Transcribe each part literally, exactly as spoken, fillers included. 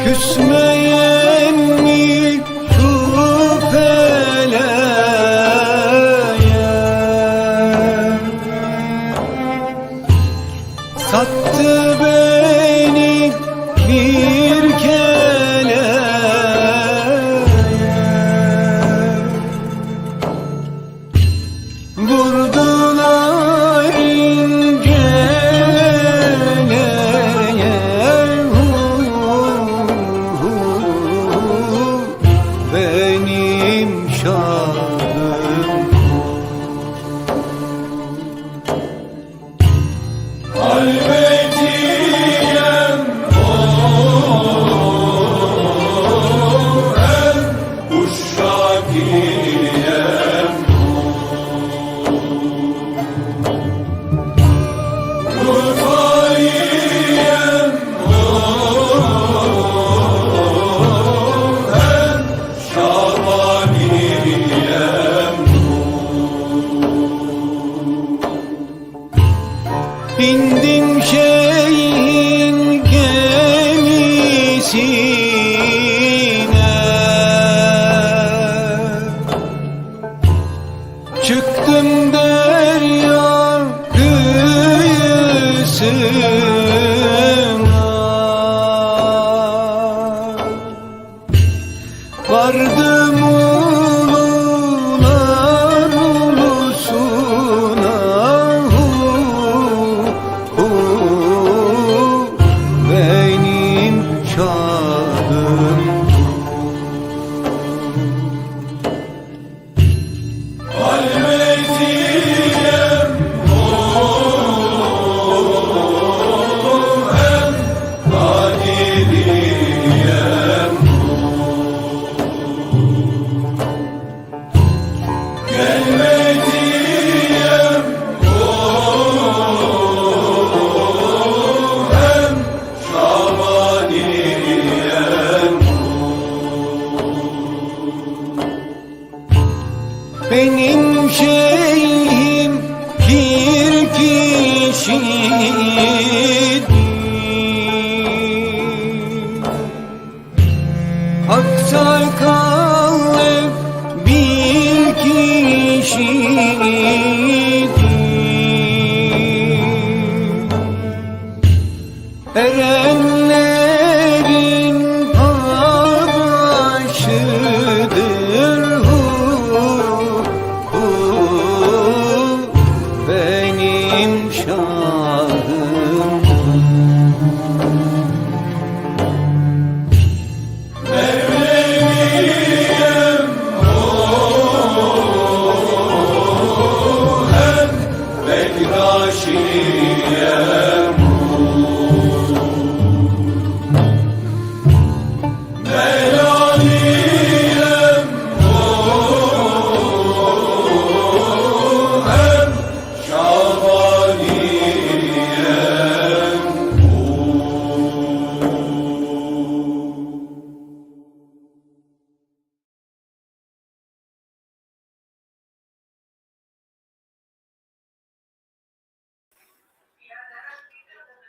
Küsmeyen mi şu feleğe? Sattı beni bir keleğe. Vurdular inceleye, benim şahım. Halvetiyen o hem uşak ile Bindim şeyhin gemisine. Çıktım derya kıyısına. Vardım ulular ulusuna, hu, hu, benim şahım. Benim şeyhim bir kişidir. Aksakallı bir kişidir. Erenlerin paşıdır, hu, hu, benim şahım.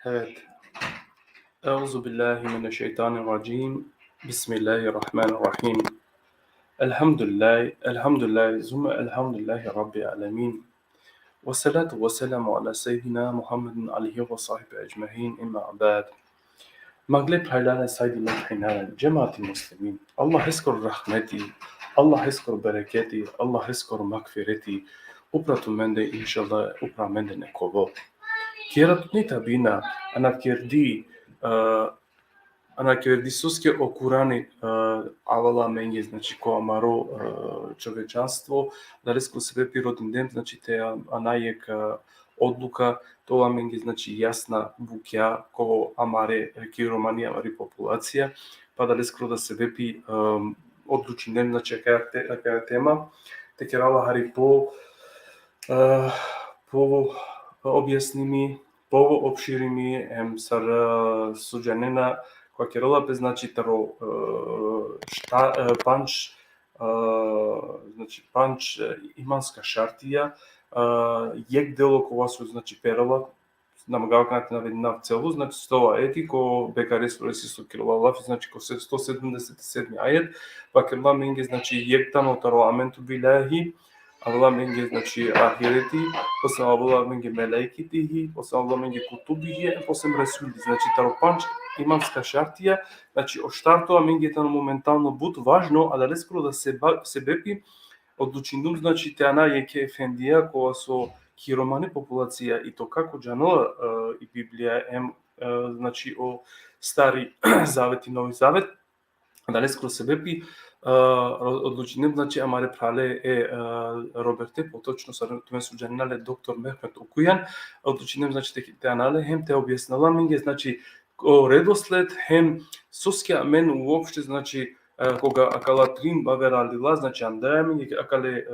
Evet. Euzu billahi mineşşeytanirracim. Bismillahirrahmanirrahim. Elhamdülillah, elhamdülillah, zumme elhamdülillahi rabbil alemin. Ve salatu ve selamu ala seyyidina Muhammedin alihi ve sahbihi ecmahin, emma ba'd. Magle prajlane, sajdime, phenjalen, džemati muslimin. Allaheskoro rahmeti, Allaheskoro bereketi, Allaheskoro magfireti upra tumende, inšallah, upra amende nek ovel. Ki eratutni tabina, anakerdi, e, anakerdi soske o Kurani, e, avela amenge, znači, ko amaro, e, čovečanstvo, adaleskoro sebepi rodindem, znači, te a-, ana jekh, e, odluka, te ovel amenge, znači, jasna bukja ko amare, e, ki romani amari populacija, pa adaleskoro da sebepi, e, odlučindem, znači, akaja te-, akaja tema, te kera la hari po, e, po objasnimi, po opširimi, em sar, e, so džanena, kova kerela pe, znači, taro, e, šta-, e, pandž, e, znači, pandž, e, imanska šartija, e, jekh delo kova so, znači, perela, na mangava kana te navedinav celu, znači sto ajeti, ko Bekare sure isi so kerela lafi, znači ko se-, sto sedumdeset i sedmi ajet, vakerela amenge, znači jekh tano taro amentu billahi, avela amenge, znači ahireti, posle avela amenge melaiketihi, posle avela amenge kutubihi, posle resuli, znači taro pandž imanska šartija, znači o štarto amenge tano momentalno but važno, adaleskoro da seba-, sebepi odlučindum, znači te ana jekhe efendija, kova so ki romani populacija i to kako džanela, e, i Biblija em, e, znači o Stari Zavet i Novi Zavet, adaleskoro sebepi, e, odlučindum, znači amare phrale e, e, Roberte, potočno sar tumen so džanena le doktor Mehmet Okujan, odlučindum, znači te, te ana le hem te objasnela amenge, znači o redosled hem soske amen uopšte, znači, e, koga akala trin bavera lila, znači, andaja amen akale, e,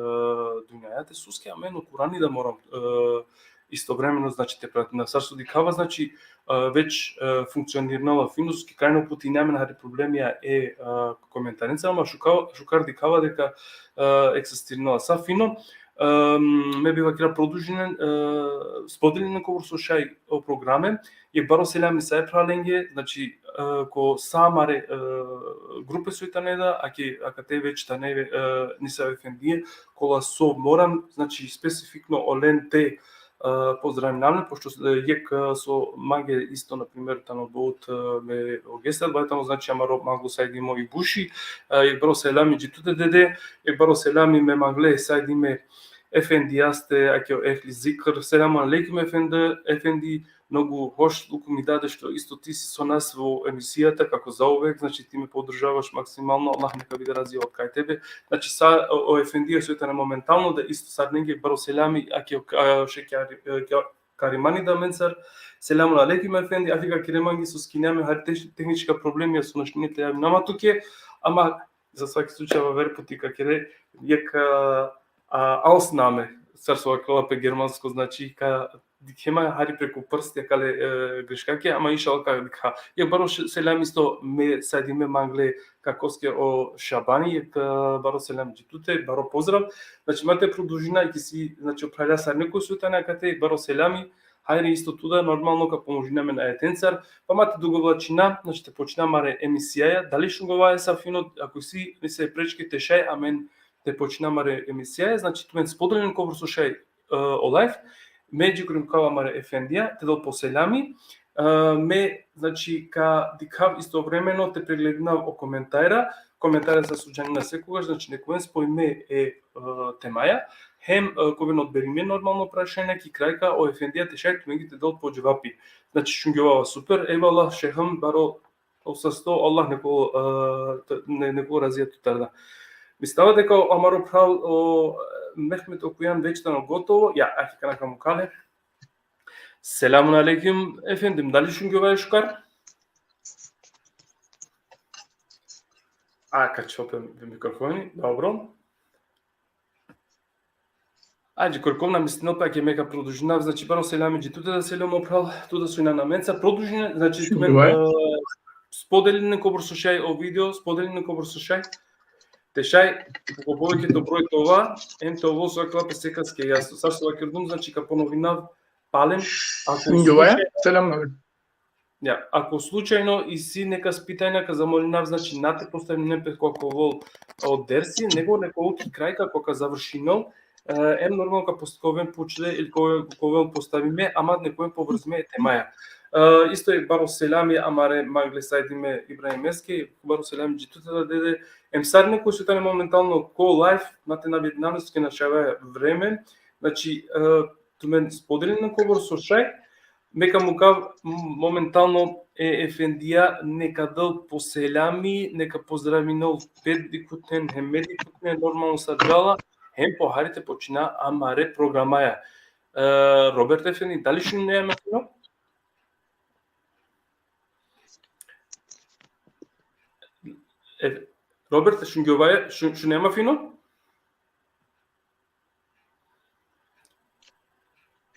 dunjajate, soske amen o Kurani da moram, e, istovremeno, znači, te pratina. Sar so dikhava, znači, e, već, e, funkcionirinela fino, soske krajno puti ine amen hari problemija e, e, komentarencar, ama šuka-, šukar dikhava deka, e, egzistirinela sa fino. Em, me bi vakera produžinen, e, spodelinen kobor so šaj o programe, jekh baro selami sa e phralenge, znači, e, ko sa amare, e, grupe soj tane da, ake, akate već tane, e, nesave efendije, kola so moram, znači, specifikno olen te, e, pozdravinav len, pošto, e, jekh, e, so mange isto, na primer, tano but, e, me o gestar, baj tano, znači, amaro manglo sajdimo i Buši, e, jekh baro selami dži tute dede, jekh baro selami me mangle sajdime efendijaste, ake o Ehli Zikr. Selamun alejkum efendi, efendi, mnogo hoš lukum i dade što isto ti si so nas vo emisijata, kako zauvek, znači ti me podržavaš maksimalno, Allah neka bide razi od kaj tebe. Znači sa, o, o efendija soj tane momentalno, da isto sarinenge baro selami, ake o, a, šekjari, e, ka-, Karimani da amencar. Selamun alejkum efendi, afi ka kere mange soske ine amen hari teh-, tehnička problemija so našti te javinav tuke, ama za svaki slučaj aver puti ka kere, jekh, a, a, Ausnahme, sar so vakerela pe germansko, znači, ka dikhema hari preku prsti akale, e, greškake, ama inšallah ka dikha. Jekh baro š-, selam isto me sajdime mangle kakoske o Šabani, jekh, e, baro selam dži tute, baro pozdrav. Znači, ma te produžina, ake si, znači, o phralja sarine koj soj tane akate, jekh baro selami, hajde isto tu da, normalno ka pomožina amen ajetencar, pa ma te dugovlačina, znači, te počina amare emisijaja, dali šungovaja sa fino, ako isi nesave prečke te šaj amen te počina amare emisijaja, znači, tumen spodelinen kobor so šaj, e, o live, me dži kuri mukava amare efendija, te del po selami, e, me, znači, ka dikhav istovremeno te pregledinav o komentara, komentara sar so džanena sekogaš, znači, nek oven spojime e, e, temaja, hem, e, ka oven odberime normalno prašanja, ki krajka o efendija te šaj tumenge te del po dževapi. Znači, šungjovava super, ejvallah, šehem, baro o sasto, Allah nek ovel, e, te-, ne-, nek ovel razija tutar da. Mislava deka amaro phral o Mehmet Okujan već tano gotovo, ja, ake akana ka mukha le. Selamun alejkum, efendim, dali šungjovaja šukar? A, ka čhol pe mikrofoni, dobro. Ajde, korkov na mislinel pe, ake me ka produžinav, znači, baro selami dži tute da, selam o phral, tu da so injan amenca, produžinen, znači, tumen, e, spodelinen kobor so šaj o video, spodelinen kobor so šaj. Te šaj, ko poveketo broj te ova, em te ovel so vakerela pe sekaske jasno. Sar so vakerdum, znači, ka ponovinav palem, ako šungjovaja, slučaj- selam. Ja, ako slučajno isi nekas pitanja, ka zamolinav, znači, na te postavinen pe koga ka ovel o dersi, nego nek ovel ki krajka koga ka završinel, e, em normalno ka post-, ka oven pučle ili ka oven, ka oven postavime, ama nek oven povrzime e temaja. E, isto jekh baro selami amare mangle sajdime Ibrahimeske, baro selami dži tute da, dede, em sarine koj so tane momentalno ko live, ma te navedinav len soske našavaja vreme, znači, e, tumen spodelinen kobor so šaj, me ka mukav m-, momentalno e efendija neka del po selami, neka pozdravinel pet dikhutnen, hem me dikhutnen, normalno sar džala, hem po hari te počina amare programaja. E, Robert efendi, dali šuneja me fino? E, Robert, šungjovaja, šu-, šuneja me fino?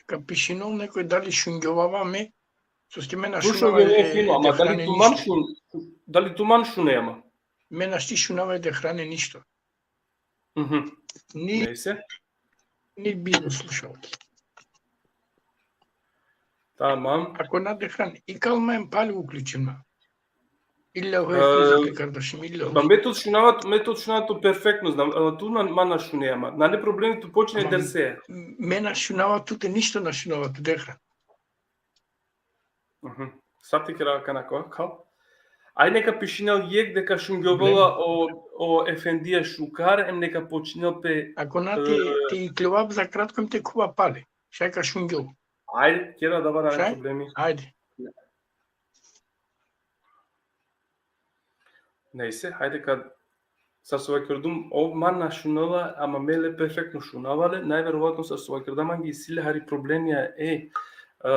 Ka pišinol nekoj dali šungjovava me, soske me na šunava e, fino, ama dali tuman šun-, dali tuman šuneja me? Me našti šunava e dehrane ništo. Mhm. Ni, nejse, ni biznis slušalki. Tamam. Ako na dekhan, ikal ma em pali uključim ma. Illa ho E, ekli kardašim, illa ho. Pa me tut šunava, me tut šunava tut perfektno, znam, e, tu na, ma na šunea ma. Nane problemi, tu počne Ama- derseja. Me na šunava tute, ništo na šunava tut, dekhan. Mhm. Sar te kera akana ko, kal? Aj neka pišinel jekh deka šungjovela o, o efendija šukar, em neka počinel pe. Ako na te, E. te ikljovav za kratko em te khuvav pali. Šaj ka šungjov. Ajde, kera da, nane Šaj? Problemi. Ajde. Nejse, hajde kad, sar so vakerdum, ov ma na šunela, ama me le perfektno šunava le, najverovatno sar so vakerda mange isi le hari problemija e, e,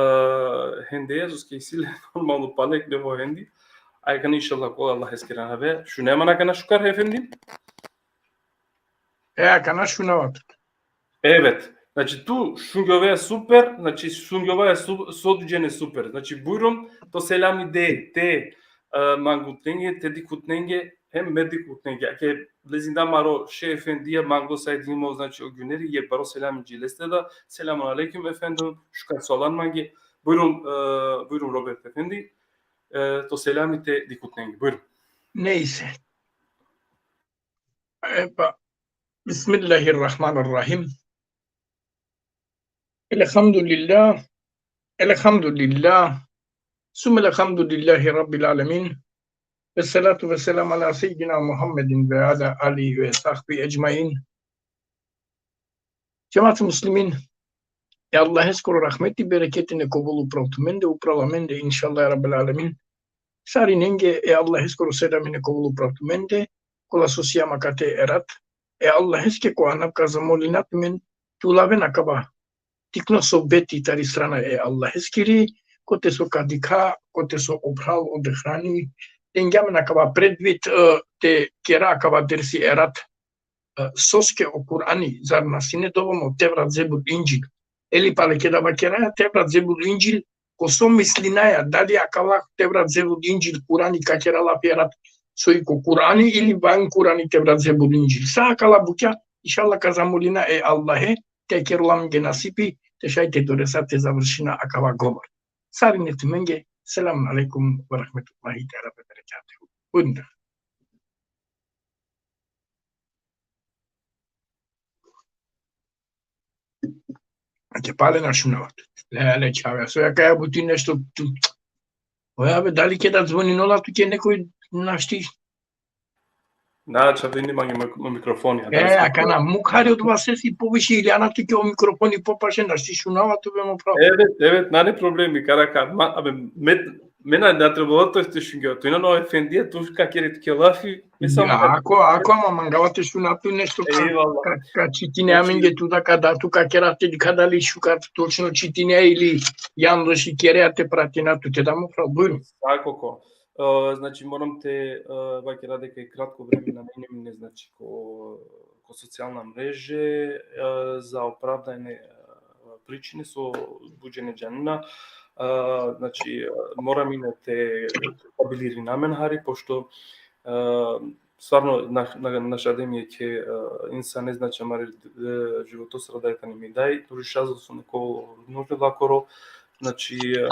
hendeja, soske isi le normalno pali ekli o hendi, a akana inšallah ko Allaheskere anave, šunea ma akana šukar, efendi? E, akana šunava tut. Evet. Znači, tu šungjovea super, znači, šungjovea su, so duj džene super. Znači, bujrum, to selami de, te, e, manglutnenge, te dikhutnenge, hem me dikhutnenge. Ake le zinda amaro šeh efendija manglo sa idimo, znači, o Guneri, jekh baro selami dži leste da, selamun alejkum efendim, šukar so alan mange, bujrum, e, bujrum Robert efendi, e, to selami te dikhutnenge, bujrum. Nejse. E pa, Bismillahirrahmanirrahim. Elhamdulillah. Elhamdulillah. Summa elhamdulillahi rabbil alemin. Ve salatu ve selam ala seyyidina Muhammedin ve ala alihi ve sahbihi ecmain. Džemat muslimin, e Allaheskoro rahmeti, bereketi nek ovel upral tumende, upral amende, inšallah, rabbil alemin. Sarinenge e Allaheskoro selami nek ovel upral tumende, kola so sijam akate erat. E Allaheske ko anav ka zamolina tumen te ulaven akava tikno sohbeti tari strana e Allaheskiri, kote so ka dikha, kote so o phral o dehrani, te dingja amen akava predvid, e, te kera akava dersi erat, e, soske o Kurani, zar na sine dovoljno Tevrat, Zebur, Inđil? Ili pale keda vakeraja Tevrat, Zebur, Inđil, ko so mislinaja, dali akava Tevrat, Zebur, Inđil, Kurani ka kera lafi erat soj ko Kurani ili van Kurani, Tevrat, Zebur, Inđil? Sa akala bukja, inšallah, ka zamolina e Allahe, te kerol amenge nasipi, te šaj te doresa te završina akava govor. Sarine tumenge, selamun alejkum ve rahmetullahi teala ve berekatuhu. Bujrun. Ake pale na šunava tut. Le, le, čhave, so akaja buti nešto tu. Oja be, dali keda zvoninola tuke nekoj, našti. Na, čhavdini mange mik-, mikrofoni. E, akana, muk hari odova sesi poviše ili ana tuke o mikrofoni popaše, našti šunava tut be, mo phral. Evet, evet, nane problemi, kara ka, ma, abe, me, me na, na trebalo to te šungja. Tu inan o efendija, tu ka kere tuke lafi, me samo. Ja, ako, ako, ama mangava te šunav tut nešto ka, Ejvallah. ka, ka čitine amenge tu da, kada tu ka kera te dikha dali šukar točno čitine ili jandroši kere te pratina tut, te da, mo phral, bujrun. Svakako. E, znači, moram te, e, vakera deka i kratko vreme namenime, znači, ko, ko socijalna mreže, e, za opravdane, e, pričine so but džene džanena, e, znači, e, moram ine te stabilirina amen hari, pošto, e, stvarno na, na, našavdem jekhe, e, insane, znači, amare, e, životosreda tani mi daj, duri šazo so neko nože lakoro, znači, e,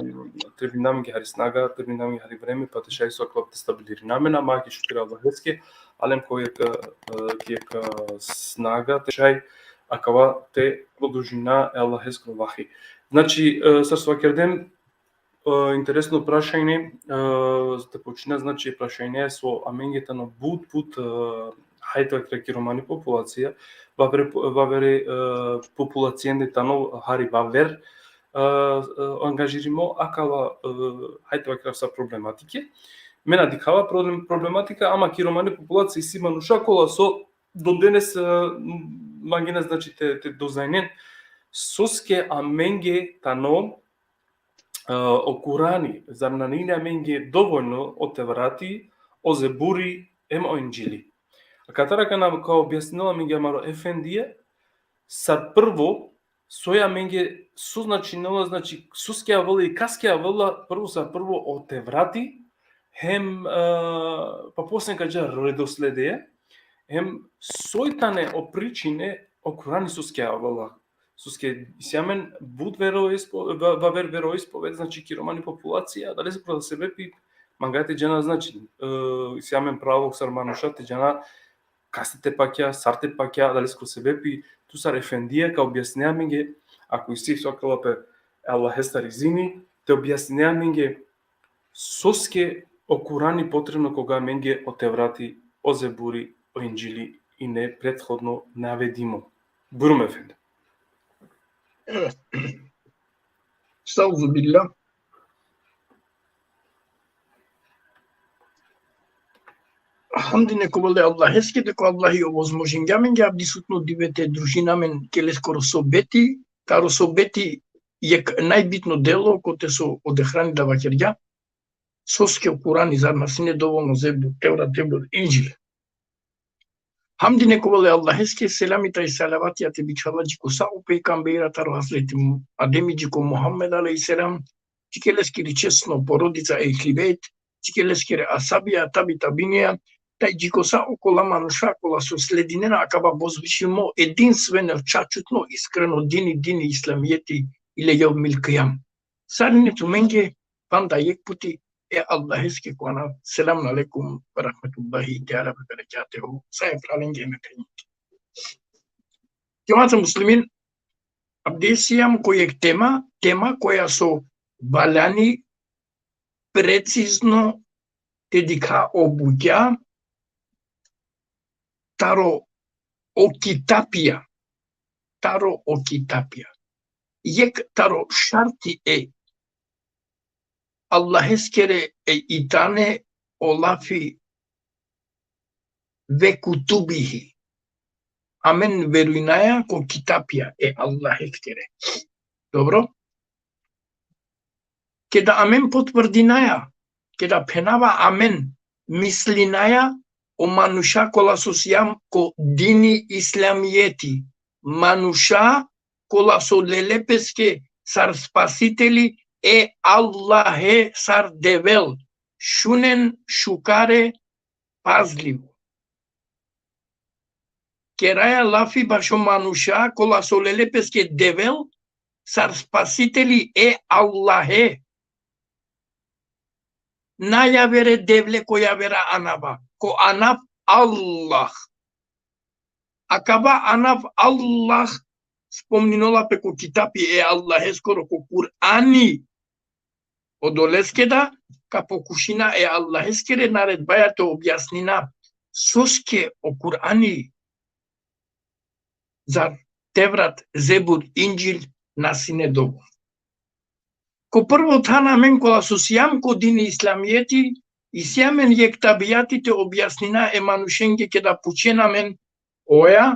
trebinela amenge hari snaga, trebinela amenge hari vreme, pa te šaj so akava te stabilirina amen, ama ki šukri Allaheske, alem ko jekh, e, ki jekh, e, snaga, te šaj akava te produžina e Allaheskoro vahi. Znači, e, sar so vakerdem, e, interesno prašanje, e, te počina, znači, prašanje so amenge tano but, but, e, hajde vakera ki romani populacija, vavere, vavere, e, populaciende tano hari vaver, e, e, angažirimo akava, e, hajde vakera sa problematike. Me na dikhava problem-, problematika, ama ki romani populacija isi manuša kola so do denes, e, mangena, znači, te, te doznajnen soske amenge tano, e, o Kurani, zar nane amenge dovoljno o Tevrati, o Zeburi, em o Inđili. Akatar akana ka objasninel amenge amaro efendija, sar prvo, soj amenge, so značinela, znači, soske avela i kaske avela, prvo sar prvo o Tevrati, hem, e, pa posle ka dža redosledeja, hem soj tane o pričine o Kurani soske avela. Soske isi amen but veroispo-, va-, vaver veroispoved, znači, ki romani populacija, adaleskoro sebepi manga te džana, znači, e, isi amen pravo sar manuša te džana kaste te pakja, sar te pakja, adaleskoro sebepi tu sar efendija ka objasnine amenge, ako isi so akala pe Allahestar izini, te objasnine amenge soske o Kurani potrebno koga amenge o Tevrati, o Zeburi, o Indžili ine prethodno navedimo. Bujrum, efendi. Evet. Estağfirullah. Hamdi neka ovol e Allaheske, deka o Allahi ovozmožingja amenge avdisutno dive te družina amen ki leskoro sohbeti, taro sohbeti jekh najbitno delo kote so o Dehrani da vakergja, soske o Kurani zar na sine dovolno, Zebur, Tevrat, Zebur, Indžil. Hamdi neka ovol e Allaheske, selamija i salavatija te bičhala dži ko sa o pejgamberija taro Hazreti Ademi dži ko Muhammed alejhi selam, dži ke leskiri česno porodica, ehli bejt, dži ke leskere ashabija, tabi tabinija, taj dži ko sa okola manuša kola so sledinena akava vozvišimo, edinstveno, čačutno, iskreno dini, dini islamijeti, ila jevmil kijam. Sarine tumenge, panda jekh puti, e Allaheske ko anav. Selamun alejkum ve rahmetullahi teala ve berekatuhu. Sa e phralenge hem e phenjenge. Džemati muslimin, avdive sijam ko jekh tema, tema koja so valjani precizno te dikha o bukja taro o kitapija, taro o kitapija. Jekh taro šarti e Allaheskere e i tane o lafi ve kutubihi. Amen verujnaja ko kitapija e Allaheskere. Dobro? Keda amen potvrdinaja, keda phenava amen, mislinaja o manuša kola so sijam ko dini islamijeti, manuša kola so lele peske sar spasiteli e Allahe, sar Devel. Šunen šukare, pazlivo. Keraja lafi bašo manuša kola so lele peske Devel sar spasiteli e Allahe. Na javere devle ko javera anava, ko anav Allah. Akava anav Allah spomninola pe ko kitapi e Allaheskoro, ko Kurani. Odoleske da ka pokušina e Allaheskere naredbaja te objasnina soske o Kurani zar Tevrat, Zebur, Indžil na sine dovolno. Ko prvo than amen kola so sijam ko dini islamijeti, isi amen jekh tabijati te objasnina e manušenge keda pučena amen, oja,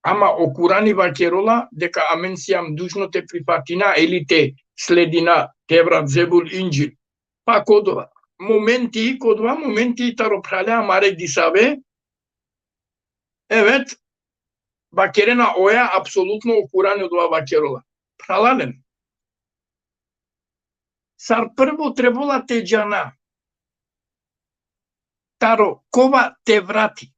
ama o Kurani vakerola deka amen sijam dužno te prifatina ili te sledina Tevrat, Zebur, Indžil. Pa ko dova momenti, ko dova momenti taro phralja amare disave, evet, vakerena oja, apsolutno o Kurani odova vakerola. Phralalen, sar prvo trebela te džana taro kova Tevrati,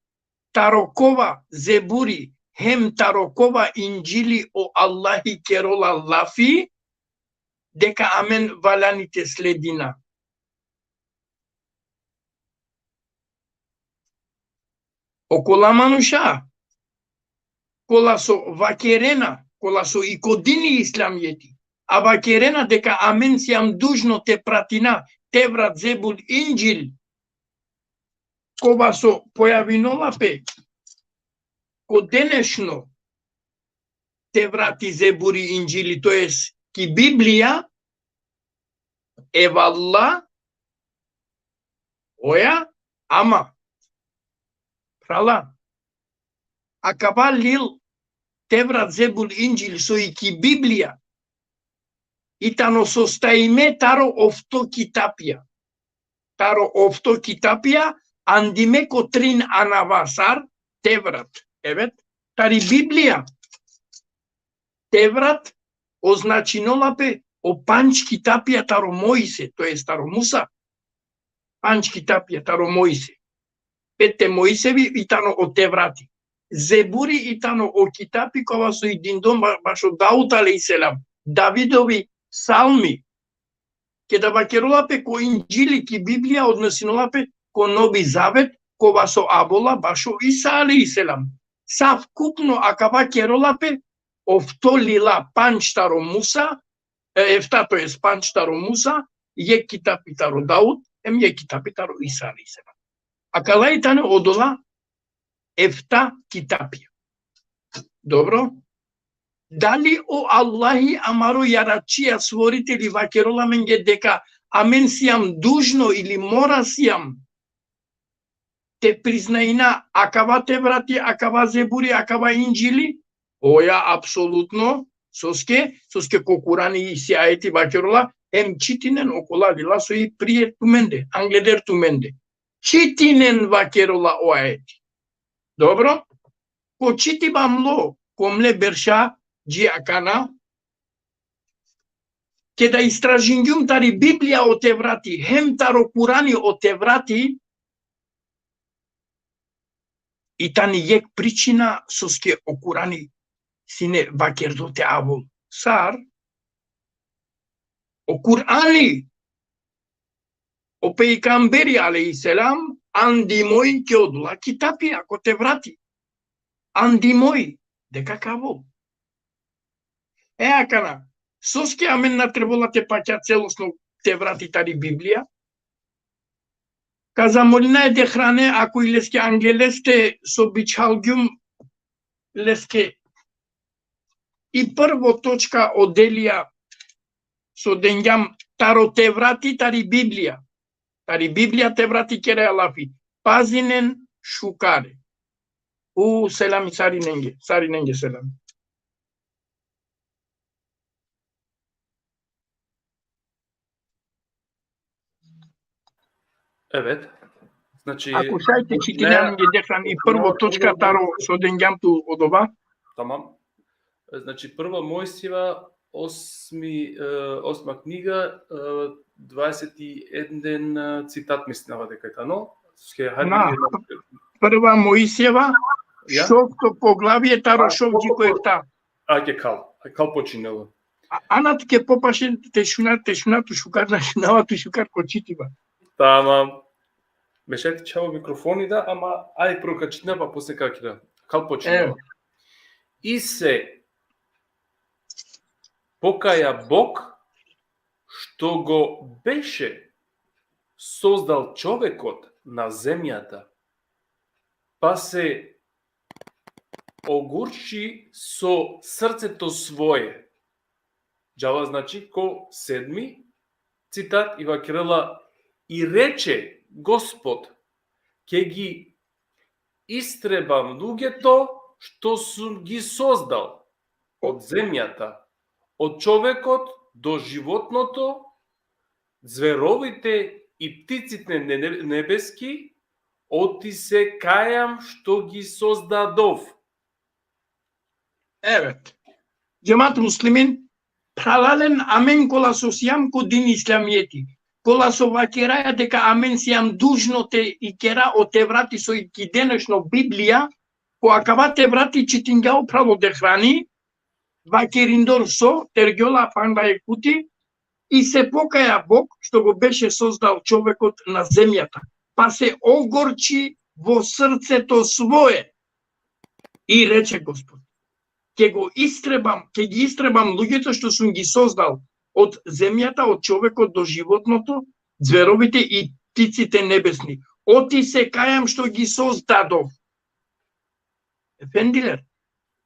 taro kova Zeburi, hem taro kova Indžili o Allahi kerola lafi deka amen valjani te sledina. Okola manuša kola so vakerena, kola so i ko dini islamijeti, a vakerena deka amen sijam dužno te pratina Tevrat, Zebur, Indžil, kova so pojavinola pe ko denešno Tevrati, Zeburi, Indžili, to jest ki Biblija, evallah, oja, ama, phrala, akava lil Tevrat, Zebur, Indžil so i ki Biblija, i tano sostajime taro ofto kitapija. Taro ofto kitapija, andime ko trin anava sar Tevrat. Evet, tari Biblija, Tevrat označinola pe o pandž kitapija taro Mojse, to jest taro Musa. Pandž kitapija taro Mojse. Pete Mojsevi i tano o Tevrati. Zeburi i tano o kitapi kova so i dindon ba-, bašo Daud alejhi selam. Davidovi psalmi. Keda vakerola pe ko Indžili ki Biblija, odnosinola pe ko Novi Zavet, kova so avola bašo Isa alejhi selam. Savkupno akava kerola pe ofto lila, pandž taro Musa, e, efta, to jest pandž taro Musa, jekh kitapi taro Daud, em jekh kitapi taro Isa alejhi selam. Akala i tane odola efta kitapija. Dobro? Dali o Allahi amaro jaratčija, stvoritelji, vakerola amenge deka amen sijam dužno ili mora sijam te priznajina akava Tevrati, akava Zeburi, akava Indžili? Oja, apsolutno. Soske, soske ko Kurani isi ajeti vakerola, em čitinen okola lila so i prije tumende, angleder tumende. Čitinen vakerola o ajeti. Dobro? Ko čitiba mlo, ko mle berša, dži akana, keda istražingjum tari Biblija o Tevrati, hem taro Kurani o Tevrati, i tani jekh pričina soske o Kurani sine vakerdo te avol. Sar? O Kurani, o pejgamberi alejhi selam, andimoj ki odola kitapi, ako Tevrati. Andimoj, deka ka avol. E akana, soske amen na trebola te pakja celosno Tevrati tari Biblija? Ka zamolina e Dehrane, ako i leske angleleste so bičhalgjum leske i prvo točka o Delija so dengjam taro Tevrati tari Biblija. Tari Biblija Tevrati keraja lafi. Pazinen šukare. U, selami sarinenge, sarinenge selami. Evet. Znači, ako šaj te čitine amenge Dehrane i prvo točka taro so dengjam tu odova. Tamam. Znači, prva Mojsijeva, osmi, e, osma knjiga, e, dvadeset i eden, e, citat, mislinava deka e tano. Ske, hajde. Na, prva Mojsijeva, ja? Šovto poglavje, taro šov dži ko efta. Ajde, kal, kal počinela. A, ana tuke popaše te šuna, te šuna tu šukar, na šunava tu šukar ko čitiba. Tamam. Bešaj te čhavo mikrofoni da, ama aj prvo ka čitna, pa posle ka kira. Kal počinela. Evo. И се покаја Бог што го беше создал човекот на земјата, па се огорчи со срцето свое. Џала, значи, ко седми цитат и вакерела: И рече Господ: Ќе ги истребам луѓето што сум ги создал од земјата, од човекот до животното, зверовите и птиците не-, небески, оти се кајам што ги создадов. Evet. Džemat muslimin, phralalen, amen kola so sijam ko din islamijeti, kola so vakeraja deka amen sijam dužno te ikera o Tevrati so i ki denešno Biblija, ko akava Tevrati čitingja o phralo Dehrani, vakerindor so, tergjola panda jekh puti, и се покаја Бог што го беше создал човекот на земјата, па се огорчи во срцето свое. И рече Господ: Ќе го истребам, ќе ги истребам луѓето што сум ги создал од земјата, од човекот до животното, зверовите и птиците небесни. Оти се кајам што ги создадов. Ефендилер,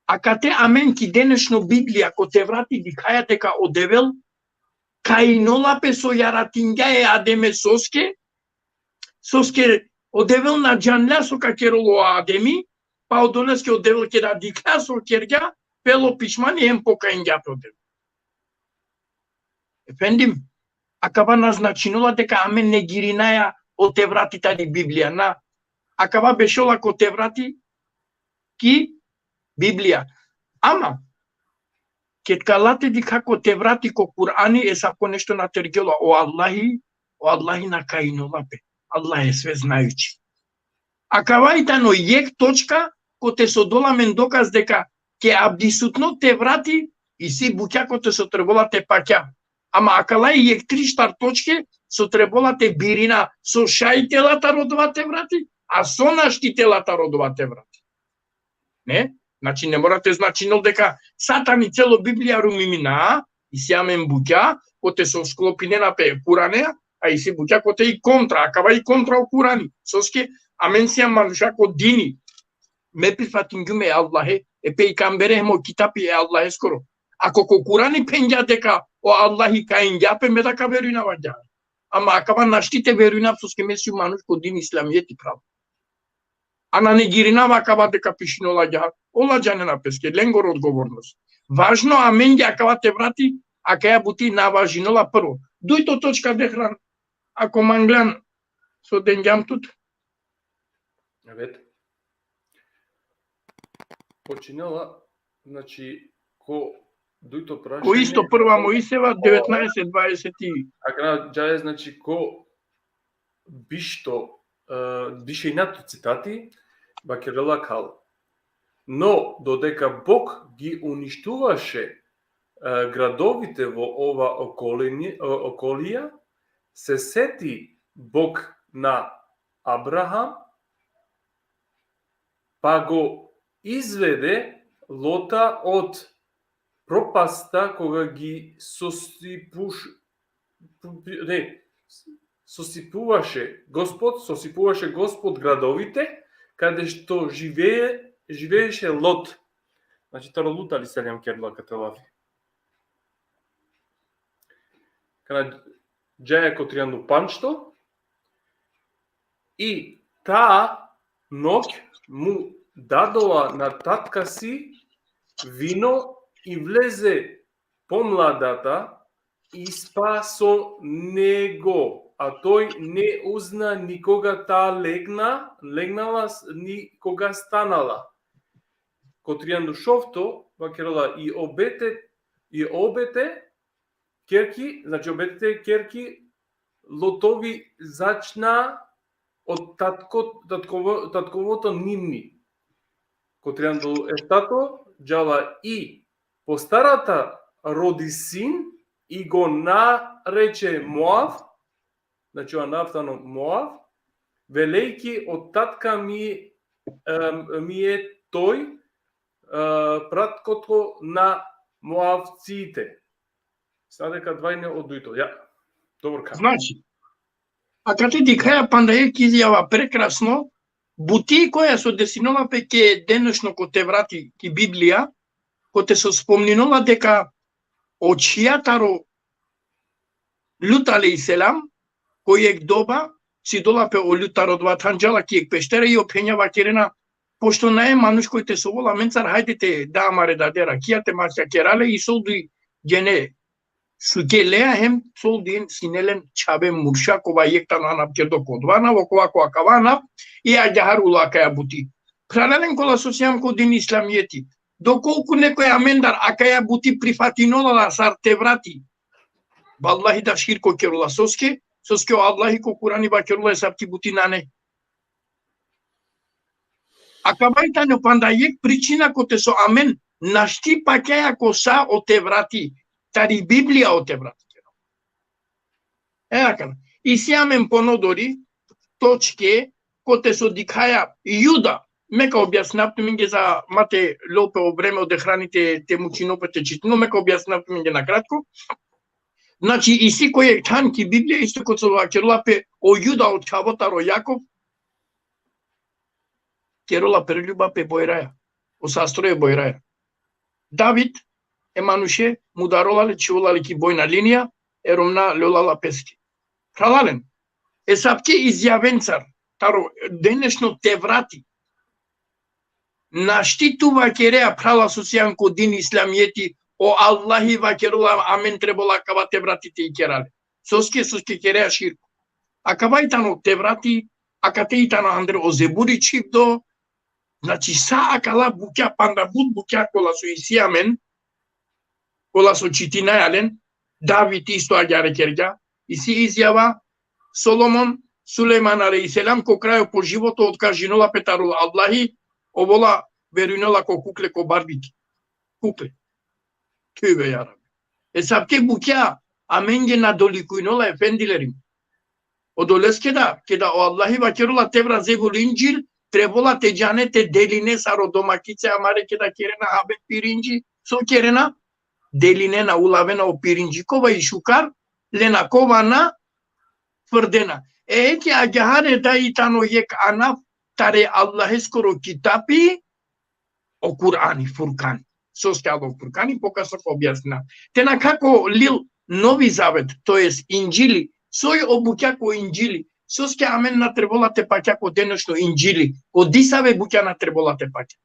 a kate amen ki denešno Biblija, ko Tevrati dikhaja deka o Devel kainola pe so jaratingja e Ademe, soske, soske o Devel na džanlja so ka kerol o Ademi, pa odoleske o Devel keda dikhlja so kergja, pelo pišmani hem pokaingja pe o Devel. Efendim, akava na značinola deka amen negirinaja o Tevrati tari Biblija, na. Akava bešola ko Tevrati ki Biblija. Ama, ked ka la te dikha ko Tevrati, ko Kurani, esavko nešto na tergjola, o Allahi, o Allahi na kainola pe. Allah je sveznajući. Akava i tano jekh točka kote so dola amen dokaz deka ke abdisutno Tevrati, isi bukja kote so trebola te pakja. Ama akala i jekh tri štar točke so trebola te birina, so šaj te la taro dova Tevrati, a so našti te la taro dova Tevrati. Ne? Znači, ne mora te značinol deka sa tani celo Biblija rumimina, isi amen bukja kote so sklopinena pe Kuranea, a isi bukja kote i kontra, akava i kontra o Kurani. Soske amen sijam manuša ko dini. Me prifatingjum e Allahe, e pejgambere hem o kitabi e Allaheskoro. Ako ko Kurani phengja deka o Allahi kaingja pe, me da ka verujnav agjaar. Ama akava našti te verujnav, soske me sijum manuš ko din islamijeti, pravo. A na negirinav akava deka pišinol agjaar, ola džanena peske, lengoro odgovornost. Važno amenge akava Tevrati, akaja buti na važinola prvo. Dujto točka, Dehran, ako manglan, so dengjam tut. Evet. Počinela, znači, ko dujto prašanje. Ko isto Prva Moisejeva, devetnaeset, dvaeset i. Akana džaja, znači, ko bišto, e, bišejnato citati, vakerela akal. Но додека Бог ги уништуваше, е, градовите во ова околини-, о-, околија, се сети Бог на Абрахам, па го изведе Лота од пропаста кога ги сосипуш-, не, сосипуваше Господ, сосипуваше Господ градовите, каде што живее, живееше Лот. Znači, taro Lut alejhi selam kerela kate lafi. Kana džaja ko trianda pandžto, и таа ноќ му дадоа на татка си вино и влезе помладата и спа со него, а тој не узна никога таа легна, легнала с-, никога станала. Ко трианду шовто, вакерела и обете, и обете керки, значи обетите керки, Лотови зачна од татко, татково, татковото нивни. Ко трианду ештато, џала и постарата роди син и го нарече Моав, значи ова Нафтано Моав, велејќи од татка ми, е, ми е тој, е, праткото на Моавците. Сега дека двајне од дуито. Ја. Добро, ка. Znači, akate dikhaja panda jekh izjava prekrasno, buti koja so desinola pe ke denešno ko Tevrati, ki Biblija, kote so spomninola deka o čhija taro Lut alejhi selam, ko jekh doba, si dola pe o Lut taro dova than, džala ki jekh peštera i o phenja vakerena, pošto nae manuš koj te sovola amencar, hajde te da amare dade rakija, te mačha kerale, i solduj džene šuke lea hem solduj sine len čhave murša, kova jekh tano anav kerdo ko dova anav, okova ko akava anav, i agjaar ulo akaja buti. Phralalen kola so sijam ko din islamijeti, dokolku nekoj amendar akaja buti prifatinola la sar Tevrati, vallahi da širko kerola. Soske, soske o Allahi ko Kurani vakerola esavki buti nane. Akava i tano panda jekh pričina kote so amen našti pakjaja ko sa o Tevrati, tari Biblija o Tevrati. E akana. Isi amen ponodori točke kote so dikhaja Juda. Me ka objasninav tumenge za ma te lol pe o vreme o Dehrani te, te mučinol pe te čitinol, me ka objasninav tumenge na kratko. Znači, isi ko jekh than ki Biblija, isto kote so vakerela pe o Juda o čhavo taro Jakov, kerela preljuba pe bojraja, o sastro e bojraja. David, e manuše, mudarola le, čhivola le ki bojna linija, e romna lola la peske. Phralalen, esavke izjavencar, taro denešno Tevrati, našti tu vakerea, phrala so sian ko din islamijeti, o Allahi vakerola, amen trebola akava Tevrati te ikera le. Soske, soske kerea širko. Akava i tano Tevrati, akate i tano andre o Zeburi čhivdo, znači sa akala bukja, panda but bukja kola so isi amen, kola so čitinaja len, David isto agjaar kergja, isi izjava, Solomon, Sulejman alejhi selam, ko krajo po životo otkažinola pe taro Allahi, ovola verujnola ko kukle, ko barbiki. Kukle. Tövbe jarabi. E savke bukja amenge na dolikujnola, efendilerim. Odoleske da, keda o Allahi vakerola Tevrat, Zebur, Indžil, trebola te džane te deline sar o domakice amare, keda kerena habe pirinči, so kerena? Delinena, ulavena o pirinči, kova i šukar lena, kova na, frdena. E, eke agjaar da i tano jekh anav tari Allaheskoro kitapi, o Kurani, Furkani. Soske alo Furkani, pokasno ka objasnina. Te nakha ko lil Novi Zavet, to jest Indžili, soj o bukja ko Indžili, soske amen na trebola te pakja ko denošno Indžili, ko disave bukja na trebola te pakja.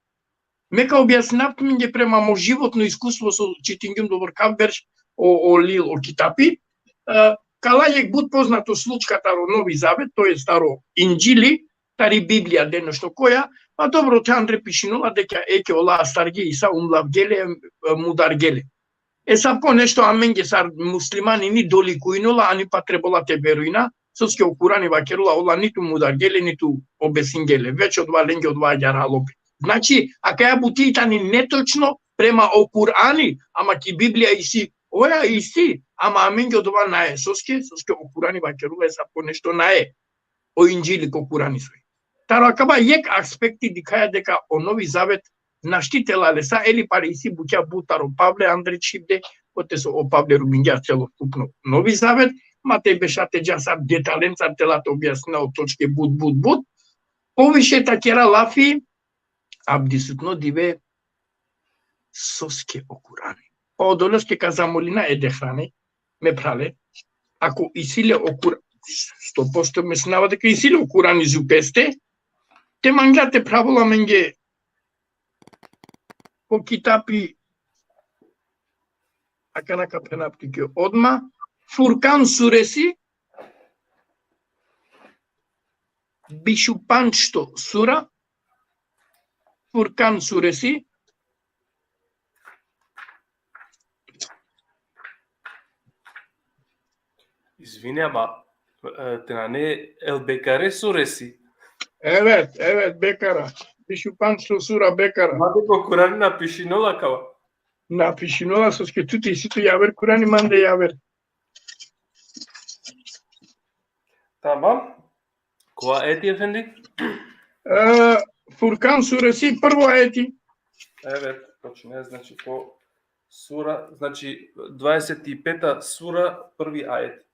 Me ka objasninav tumenge prema mo životno iskustvo so čitingjum dobar kava berš o, o lil, o kitapi. E, kala jekh but poznato slučka taro Novi Zavet, to jest taro Indžili, tari Biblija denošno koja, pa dobro, thandre pišinola deka eke ola astargje, Isa umlavgje le, e, mudargje le. E savko nešto amenge sar muslimani ni dolikujnola, ani pa trebola te verujna, soske o Kurani vakerola ola nitu mudargje le, nitu obesingje le. Već odova lenge odova agjaar alo pe. Znači, akaja buti tani netočno prema o Kurani, ama ki Biblija isi, oja isi, ama amenge odova nae. Soske, soske o Kurani vakerola e savko nešto nae. O Indžili ko Kurani soj. Taro akava jekh aspekti dikhaja deka o Novi Zavet našti te la lesa, eli pari isi bukja but taro Pavle andre čhivde, kote so o Pavle rubingja celokupno Novi Zavet, ma te beša te dža sar detalencar te la te objasnina o točke but, but, but. Poviše ta kera lafi, avdisutno dive, soske o Kurani. Pa odoleske ka zamolina e dehrane, me phrale, ako isi le o Kur-, sto posto mislinava deka isi le o Kurani dži peste, te mangla te phravol amenge ko kitapi, akana ka phena tuke odma, Furkan suresi, bišupandžto sura, Furkan suresi. Izvini, ama, e, te nane El Bekare suresi? Evet, evet, Bekara. Bišupandžto sura Bekara. Ma deka o Kurani na pišinola kava. Na pišinola, soske tut isi tu javer Kurani, mande javer. Tamam. Kova ajeti, efendi? E, Furkan suresi, prvo ajeti. Evet, počinje, znači, po sura, znači, dvadeset i peta sura, prvi ajet.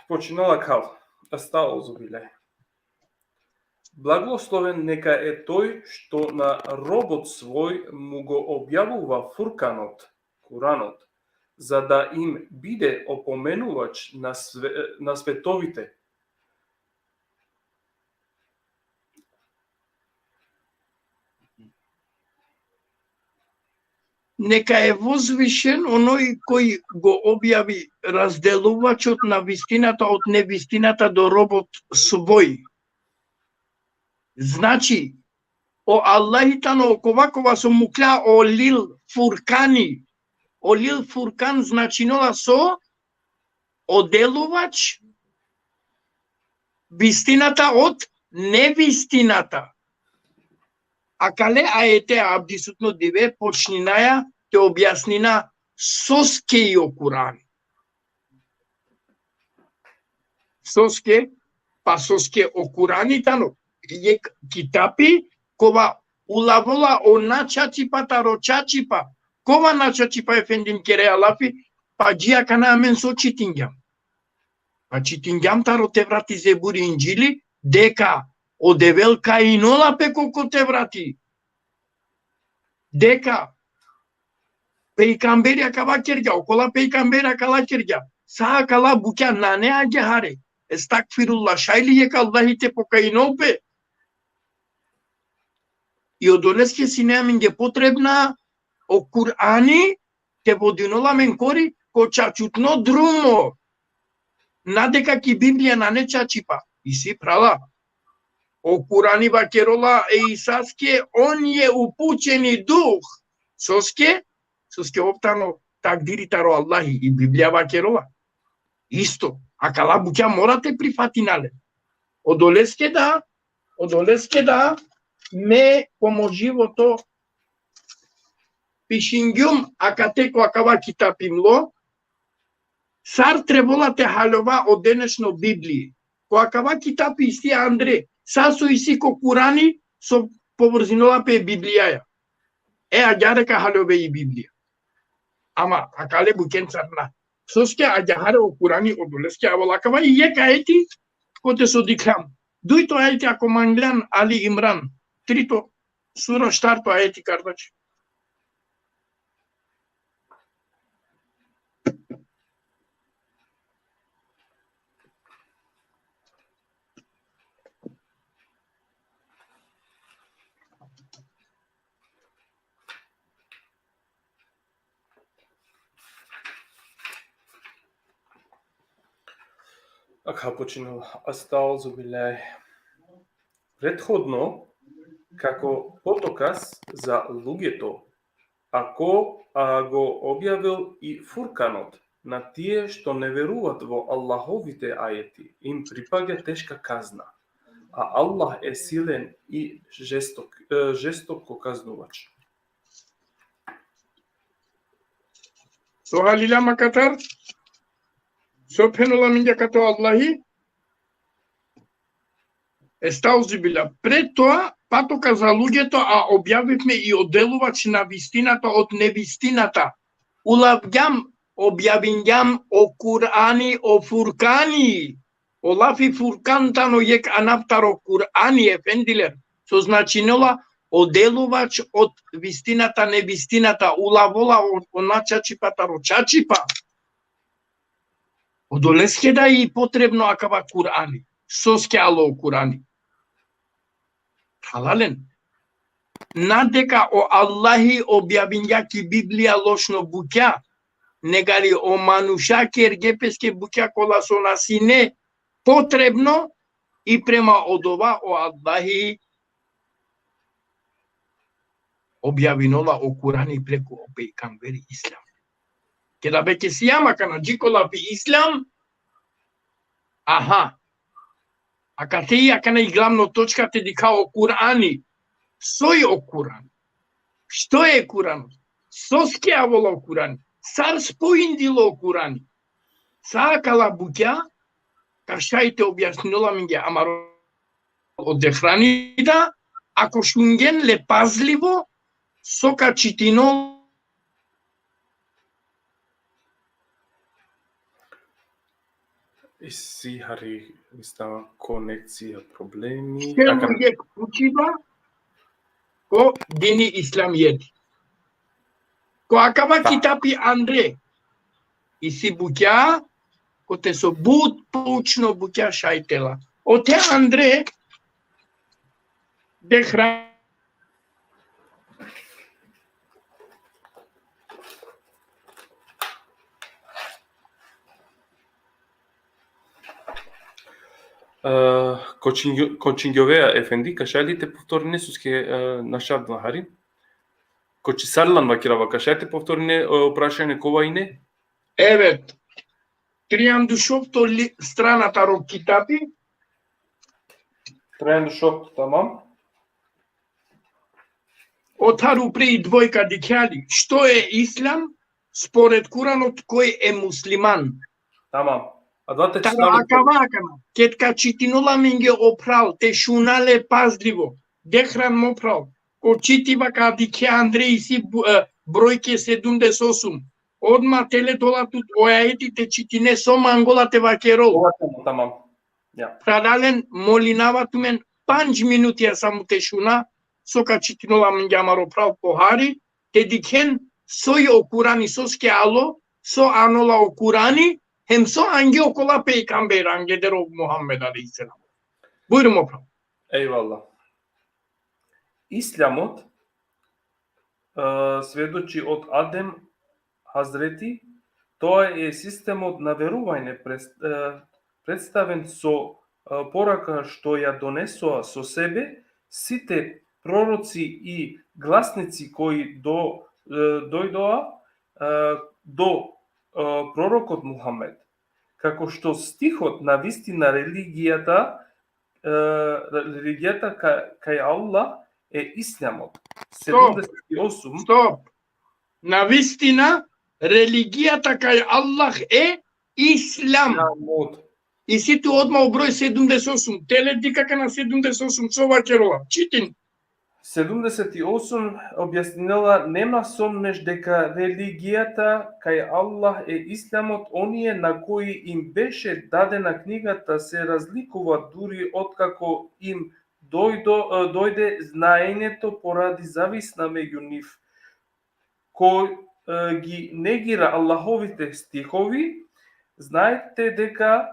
Počinela kava. Estauzubillah. Blagoslovljen neka je той што на робот свој му го објавува Фурканот, Куранот, за да им биде опоменувач на све-, на световите. Neka je vozvišen onoj koji go objavi, razdeluvačot na vistiната од невистината до робот свој. Znači, o Allahi tano okova kova so mukhlja o lil Furkani. O lil Furkan značinola so? O deluvač vistinata od nevistinata. Akale ajete avdisutno dive počninaja te objasnina soske i o Kurani. Soske, pa soske o Kurani tano jekh kitapi kova ulavola o načačipa taro čačipa. Kova načačipa, efendim, kerea lafi, pa dži akana amen so čitingjam? Pa čitingjam taro Tevrati, Zeburi, Indžili, deka o Devel kainola pe ko, ko Tevrati. Deka pejgamberi akava kergja, okola pejgamberi akala kergja. Sa akala bukja nane agjaar e. Estagfirullah, šaj li jekh Allahi te pokainol pe? I odoleske sine amenge potrebna o Kurani te vodinol amen kori ko čačutno drumo. Na deka ki Biblija nane čačipa. Isi, phrala. O Kurani vakerola e Isaske, on je upućeni duh. Soske? Soske ov tano takdiri taro Allahi, i Biblija vakerola. Isto. Akala bukja mora te prifatina le. Odoleske da, odoleske da, me ko mo životo pišingjum akate ko akava kitapi mlo, sar trebola te haljova o denešno Biblija. Ko akava kitapi isi andre, sa so isi ko Kurani, so povrzinola pe Biblijaja. E, agjaar ka haljove i Biblija. Ama akale bukjen sar na. Soske agjaar o Kurani odoleske avela. Akava i jekh ajeti, kote so dikhljam. Dujto ajeti ako manglan, Ali Imran, trito sura, štarto ajeti, kardač. Aka počinela. Estauzu billahi. Prethodno, како потоказ за луѓето, ако а, го објавил и Фурканот на тие што не веруваат во Аллаховите ајети, им припаѓа тешка казна, а Аллах е силен и жесток, е, жестоко казнувач. So halila ma katar, so phenela amenge kato Allahi, estauzu billah. Pred toa, потоказ за луѓето, а објавивме и оделувач на вистината од невистината. Улавѓам, објавинѓам о Курани, о Фуркани. O lafi Furkan tano jekh anav taro Kurani, efendiler, so značinela odelуваč od vistinata, nevistinata, ulavola o, o načačipa taro čačipa. Odoleske da i potrebno akava Kurani. Soske alo o Kurani? Halalen. Na deka o Allahi objavingja ki Biblija lošno bukja, negari o manuša kerge peske bukja kola so na sine potrebno, i prema odova o Allahi objavinola o Kurani preku o pejgamberi Islam. Keda beke sijam akana dži ko lafi Islam, aha, akate i akana i glavno točka te dikha o Kurani. Soj o Kurani? Što e Kurani? Soske avola o Kurani? Sar spojindilo o Kurani? Sa akala bukja, ka šaj te objasninola amenge amaro o Dehrani da, ako šungjen le pazlivo, so ka čitino. Isi hari, mislim, konekcija problemi. Šel mu jekh pučiba ko dini Islamijeti. Ko akava kitapi andre isi bukja, kote so but poučno bukja šaj te la. Ote andre Dehra- E, Kočingjo-, Kočingjoveja efendi, ka šaj li te povtorine, soske, e, na šavdva hari? Kočisarlan vakirava, ka šaj te povtorine, e, prašanje kova ine? Evet. Trianda u šovto li-, strana taro kitapi. Trianda u šovto, tamam. Otar upre i dvojka dikhja li? Što e Islam spored Kuranot, koj e musliman? Tamam. A dvate Taro čitavo akava akana, ked ka čitinola amenge o phral, te šuna le pazlivo. Dehran mo phral, ko čitiba ka dikhe andre isi bu-, e, brojke sedumdeset osum. Odma tele dola tut o ajeti te čitine so mangola te vakerol. Ova tamo, tamam. Ja. Phralalen, molinava tumen pandž minutija samo te šuna so ka čitinola amenge amaro phral pohari, te dikhen soj o Kurani, soske alo, so anola o Kurani, hem so ange okola pejgamber, angleder o Muhammed alejhi selam. Bujrum, o phral. Ejvallah. Исламот, е, сведочи од Адем, Хазрети, тоа е системот на верување прес-, е, представен со, е, порака што ја донесоа со себе сите пророци и гласници кои до-, е, дојдоа, е, до, е, пророкот Мухамед. Како што стихот на вистина религијата, е, религијата ка-, кај Аллах е исламот. Stop. Седумдесет и осум. Stop. Навистина, религијата кај Аллах е ислам. Исламот. И си ту одма о број седумдесет и осум. Теле дика на седумдесет и осум, со вакерова. Читин. Седумдесет и осум објаснинела: нема сомнеш дека религијата кај Аллах е исламот, оние на кои им беше дадена книгата се разликува дури откако им дојдо, е, дојде знаењето поради зависна меѓу нив. Кој, е, ги негира Аллаховите стихови, знаете дека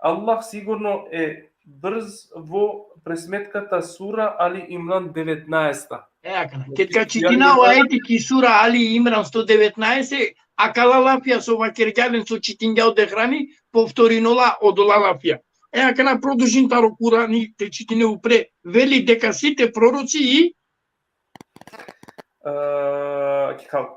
Аллах сигурно е брз во пресметката. Сура Али Имран деветнаеста. Е, акана. Значи, кед ка читина ја ова ајети ки сура Али Имран сто деветнаесет, акала лафија со вакерѓален со читингја од дехрани, повторинола одола лафија. Е, акана продолжин таро Курани те читине упре, вели дека сите пророци и А, ќе кажам,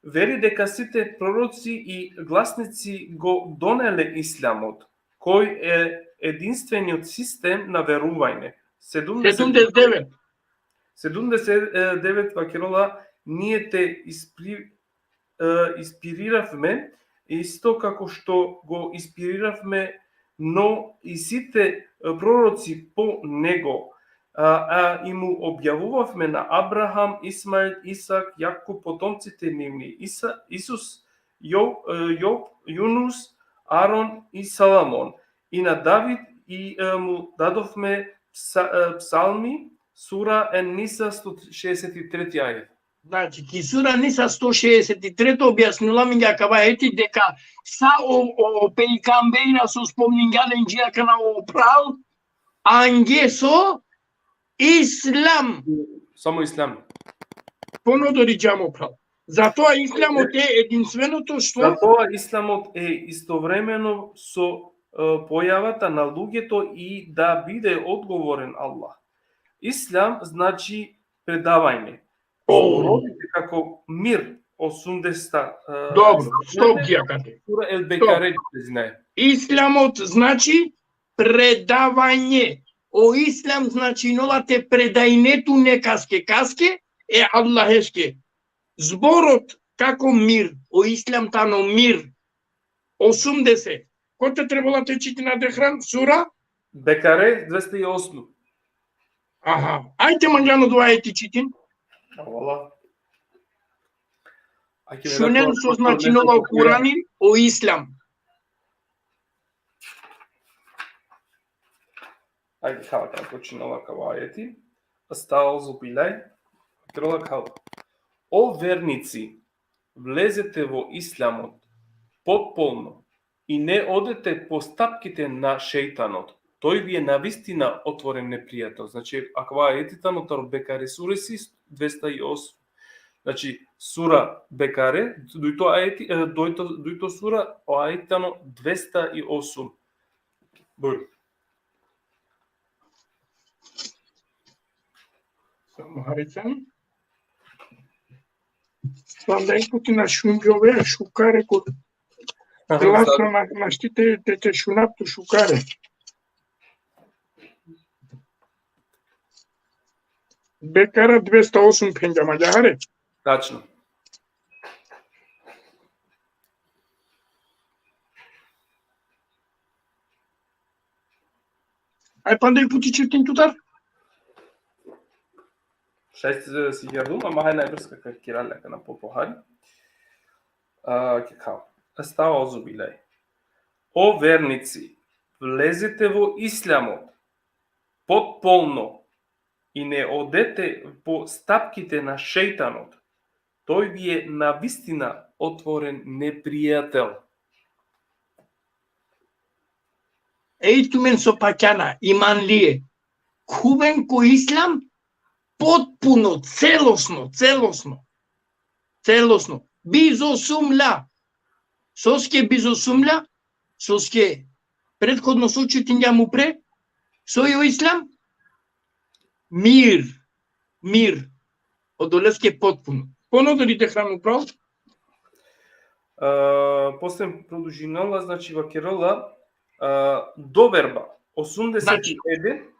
вели дека сите пророци и гласници го донеле исламот, кој е единствениот систем на верување. Седумдесет девет. Седумдесет девет вакерела: ние те испри-, е, испириравме, исто како што го испириравме, но и сите, е, пророци по него, а, а и му објавувавме на Абрахам, Исмаил, Исак, Јакуб, потомците нивни, Иса, Исус, Јоб, е, Јоб, Јунус, Арон и Саламон. И на Давид и, е, му дадовме пса-, е, псалми, сура Ен-Ниса, сто шеесет и трети ајет. Значи, ки сура Ниса сто шеесет и трето објаснила ми акава ајети дека са о, о, о пејгамбеира со спомнингален џиака на опрал, анге со ислам. Само ислам. Понодори џам опрал. Затоа исламот е единственото што Затоа исламот е истовремено со, е, појавата на луѓето и да биде одговорен Аллах. Ислам значи предавање. О. Зборовите како мир, осумдесета, е, Добро, стоп, џиакате. Сура Ел Бекаре, знае. Исламот значи предавање. О ислам значи нола те предајнету некаске каске, е Аллахешке. Зборот како мир, о ислам тано мир. Осумдесет. Кој те требала те чити на дехран? Сура? Бекаре, двеста и осум. Аха. Ајде, манѓано, два ајети читин. Вала. Ајде, Шунен со значинова Курани, о ислам. Ајде, хава, како починала кава ајети. Астаузу билај. Трела кава. О верници, влезете во исламот потполно и не одете по стапките на шејтанот. Тој ви е навистина отворен непријател. Значи, акава ајети тано таро Бекаре суреси двеста и осум. Значи, сура Бекаре, дујто ајети, е, дујто, дујто сура, о ајети тано двеста и осум. Бур. Само харицан. Панда икути на шунџове, шукаре код Аха, гласно сад. На, на штите, те, те шунапто шукаре. Бекара двеста осум пенџа маѓаре. Тачно. Ај, панда и пути читин тутар? Шајсте за да си јадум, ама хај најбрска ка кирале ка на попохари. А, ке као. Астаузу билај. О верници, влезете во исламот потполно и не одете по стапките на шејтанот. Тој ви е навистина отворен непријател. Еј, тумен со паќана, иманлие. Кувен ко ислам, потпуно, целосно, целосно. Целосно. Бизо сумља. Соске бизо сумља, соске претходно сочитиња му пре, со и о ислам, мир, мир. Одолеске потпуно. Понодори те храну прав. А, после продолжинала, значи, вакерела, а, доверба, осумдесет и еден. Значи,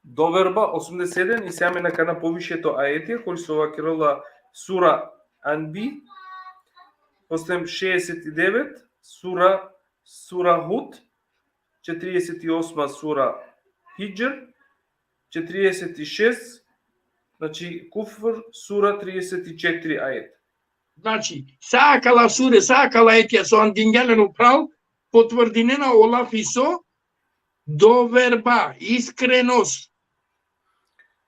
Доверба, осумдесет и седум, и сега ме накана повишето аетија, кои се вакерела сура Анби, после шеесет и девет, сура, сура Худ, четириесет и осма сура Хиџр, четириесет и шест, значи Куфр, сура триесет и четири ајет. Значи, са акала суре, са акала аетија со андингјален управ, потврдинена о лафи со доверба, искреност.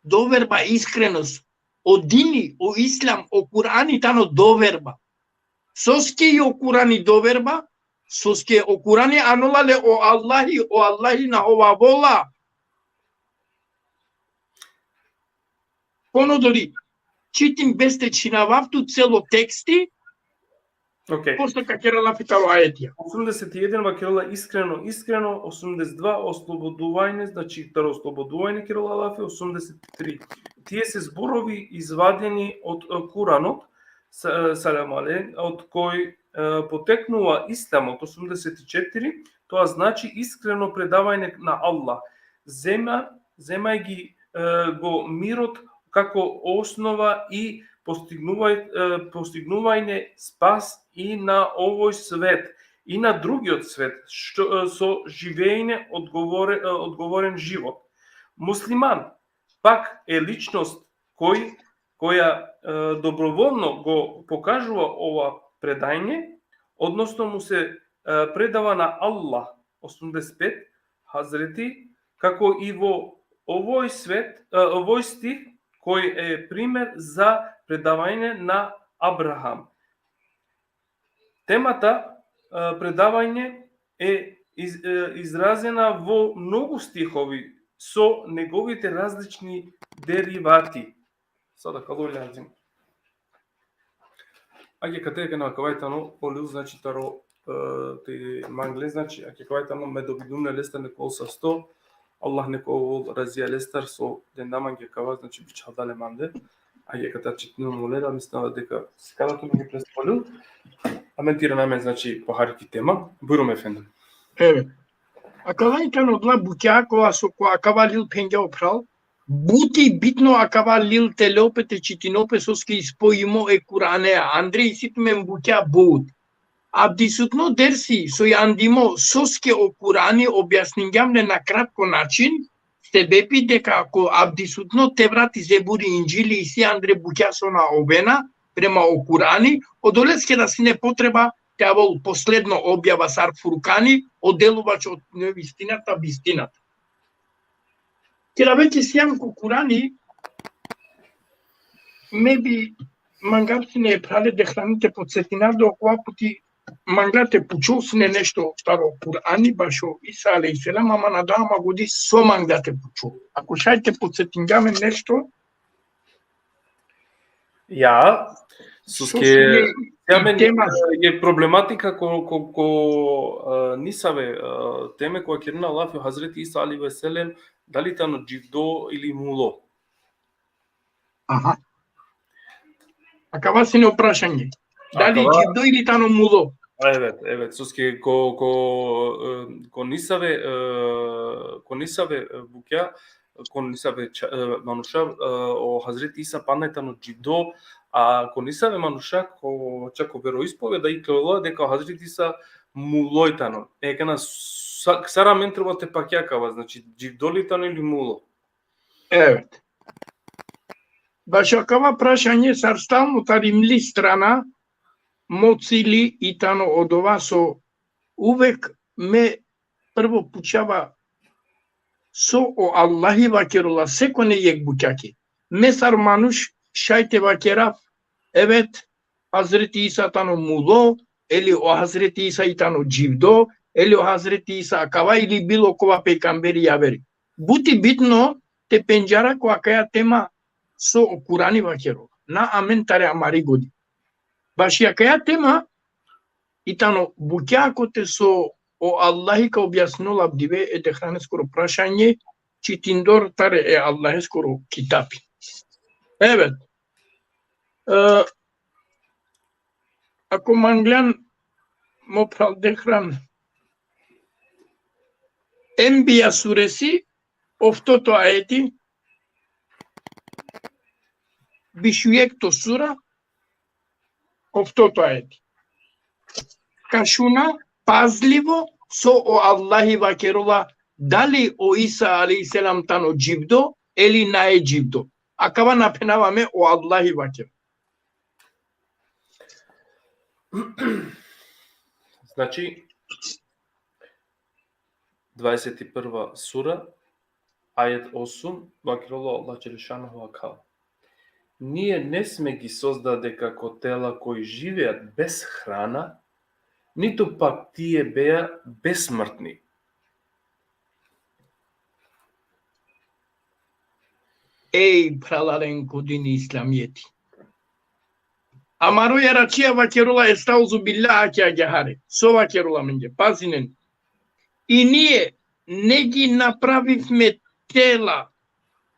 Доверба, искреност. О дини, о ислам, о Курани тано доверба. Соски о Курани доверба, соски о Курани анула ле о Аллахи, о Аллахи на ова вола. Поно дори, читим бесте чинавав ту цело тексти, Океј. После ка кера лафи таро аетија. Осумдесет и еден вакерела искрено, искрено, осумдесет два ослободување, значи таро ослободување керела лафи, осумдесет три. Тие се зборови извадени од, е, Куранот, са-, е, салам алейн, од кој, е, потекнува исламот, осумдесет и четири, тоа значи искрено предавање на Аллах. Зема, земајќи, е, го мирот како основа и постигнувај-, е, постигнување спас и на овој свет, и на другиот свет, што, е, со живење одговоре-, е, одговорен живот. Муслиман, пак, е личност кој, која, е, доброволно го покажува ова предање, односно му се, е, предава на Аллах, осумдесет пет, Хазрети, како и во овој свет, е, овој стих кој е пример за предавање на Абрахам. Темата, е, предавање е из-, е, изразена во многу стихови со неговите различни деривати. Садакаллахул азим. Аке катеке на кавај тано олил, значи, таро, е, те мангле, значи, аке кавај тано ме добидумне лестар некол са сто, Аллах некол разија лестар со ден да манге кава, значи, бича дале манде. Аке ката читнувам оле, а мислам дека се када ту ми ги представил, а мен тира на мен, значи, по харики тема, бујрум ефендим. Еве. Акала и тано одла букја, која со која акава лил пенѓа опрал, бути битно акава лил телопе те читинопе соски испоимо е Куране, Андреј ситмен букја бут. Абдисутно дерси, со јандимо, соски о Курани објаснингјам ле на кратко начин, себепи дека ако абдисутно Теврати, Зебури, Инџили и си Андре букја со на обена, према о Курани, одолески да си не потреба, те авол последно објава сар Фуркани, оделувач од невистината, вистината. Кера веќе сијам ко Курани, ме би мангам си не е прале де храните подсетина, до окова пути мангла те пучул си не нешто старо Курани, башо Иса алейхиселам, ама на да ама годи со мангла те пучул. Ако шај те подсетингаме нешто, Ја, соски, ја мен, е проблематика ко, ко, ко, е, нисаве, е, теме која керна лафи Хазрети Иса алейхи веселем, дали тано џивдо или муло. Аха. Акава си не опрашање. Дали џивдо или тано муло? Еве, еве, соски ко, ко, е, ко нисаве, е, ко нисаве, е, букја, ко нисаве ча-, е, мануша, е, о Хазрети Иса паднај тано џивдо, а ко нисаве мануша, ко чако вероисповеда и клела дека о Хазрети Иса мулој тано. Е, кана са-, сара мен треба те пакјакава, значи, џивдо ли тано или муло? Еве. Баш акава прашање сар стално таримли страна, моцили и тано одова со увек ме прво пучава со о Аллахи вакерола секој не јек букјаки. Ме сар мануш шајте вакерав, евет, Хазрети Иса тано муло, ели о Хазрети Иса и тано џивдо, ели о Хазрети Иса акава или било кова пејкамбери јавери. Бути битно те пенџара ко акаја тема со о Курани вакерола. На амен таре амари годи. Баш и акаја тема и тано букјакоте со о Аллахи ка објаснила бдиве е дехранескоро прашање, читиндор таре е Аллахескоро китапи. Еве, е, ако манглјан мо прал дехран Енбија суреси, Oftoto ajeti, biš u jekto sura, oftoto ajeti. Ka šuna pazlivo so o Allahi vakerola, dali o Isa alejhi selam tano dživdo, ili nae dživdo. Akava na phenava me, o Allahi vakerola. Znači, dvadeset prva sura, ajet osum, vakerola Allah dželešanuhu akava: Ние не сме ги создаде како тела кои живеат без храна, ниту пак тие беа бесмртни. Ej, phralalen ko dini islamijeti. Amaro jaračija vakerola, estauzu billah, ake agjaar. So vakerola amenge? Pazinen. I ние не ги направивме тела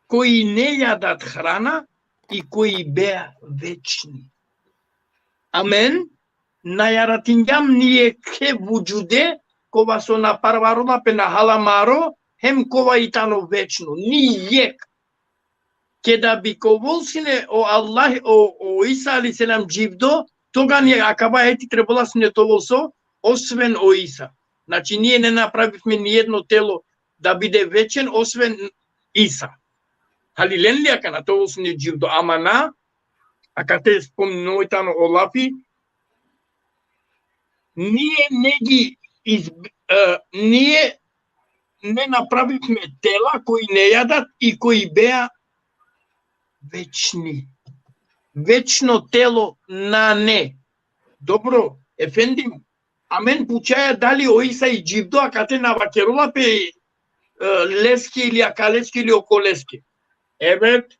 кои не јадат храна и кои беа вечни. Amen na jaratingjam ni jekhe vudžude, kova so na parvarola pe na hala maro, hem kova i tano večno. Ni jekh. Keda bi ka ovel sine o Allah, o, o Isa alejhi selam dživdo, тогани akava ajeti trebola sine te ovel so, освен o Иса. Znači, ние не направивме ни једно тело да биде вечен, освен Иса. Halilen li akana te ovel sine dživdo? Ama na, akate spomnino tano o lafi, ние не ги из-, е, ние не направивме тела кои не јадат и кои беа вечни. Večno telo nane. Dobro, efendim, amen pučaja dali o Isa i dživdo, akate na vakerola pe, e, leske ili akaleske ili okoleske. Evet,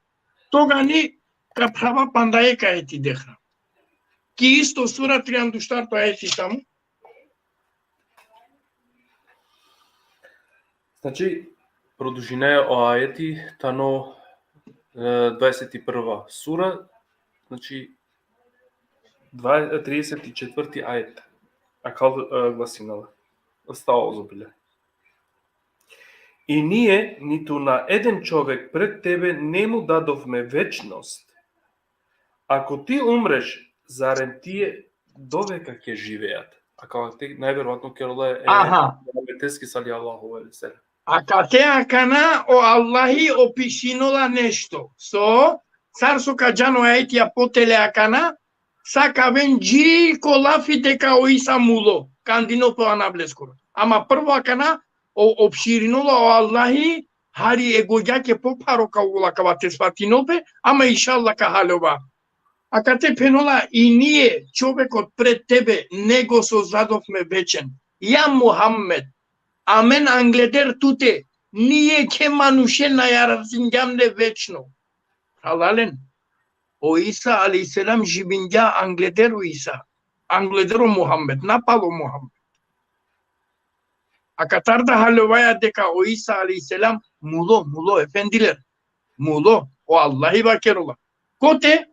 тогани ka phrava panda jekh ajeti, dehra. Ki isto sura, trianda u štarto ajeti samo. Znači, продолжина o ajeti, tano, e, dvadeset prva sura, znači, dva-, trideset četvrti ajet. Akal, e, glasinela. Estauzu billah. И ние ниту на еден човек пред тебе не му дадовме вечност. Ако ти умреш, зарем тие довека ќе живеат? Akate najverovatno kerela e, aha, Muhammedeske, sallallahu alejhi ve sellem. Akate akana o Allahi opisinola nešto. So, sar so ka džan o ajetija potele akana, sa ka aven dži ko lafi deka o Isa mulo, kandino pe o anav leskoro. Ama prvo akana o, opširinola o Allahi hari e gogjake popharo ka ovel akava te svatinol pe, ama inšallah ka haljova. Akate phenola: и ние човекот пред тебе не го создадовме вечен. Ja Muhammed, amen angleder tute ni jekhe manuše na jaratingjam le večno. Phralalen, o Isa alejhi selam živingja angleder o Isa, angleder o Muhammed, na palo Muhammed. Akatar da haljovaja deka o Isa alejhi selam mulo, mulo, efendiler. Mulo, o Allahi vakerola. Kote?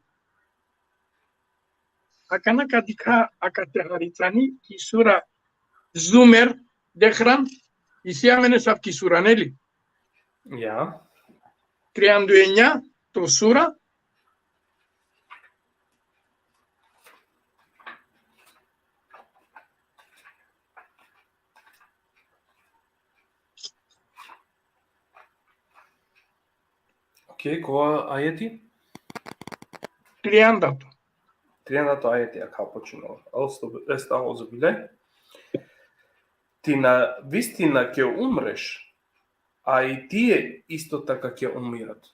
Akana ka dikha, akate hari tani, ki sura Zumer, dehran, isi amen esav ki sura, neli? Ja. Trianda u enja, to sura. Okej, kova ajeti? Triandato. Triandato ajeti, akava počinela. Estauzu billah. Ti na vistina ke umreš, a i tije isto taka ke umirat.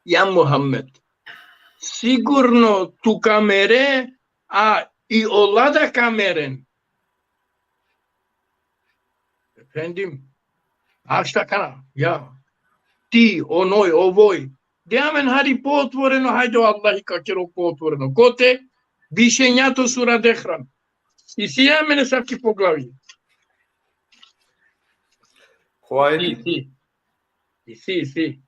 Ja Muhammed, sigurno tu ka mere, a i ola da ka meren. Efendim, ašta kana, ja. Ti, onoj, ovoj. De amen hari pootvoreno, hajde o Allahi ka kerol pootvoreno. Kote? Biš u enjato sura Dehran. Isi amen esav ki poglavija. Kova ajeti? Isi. Isi, isi.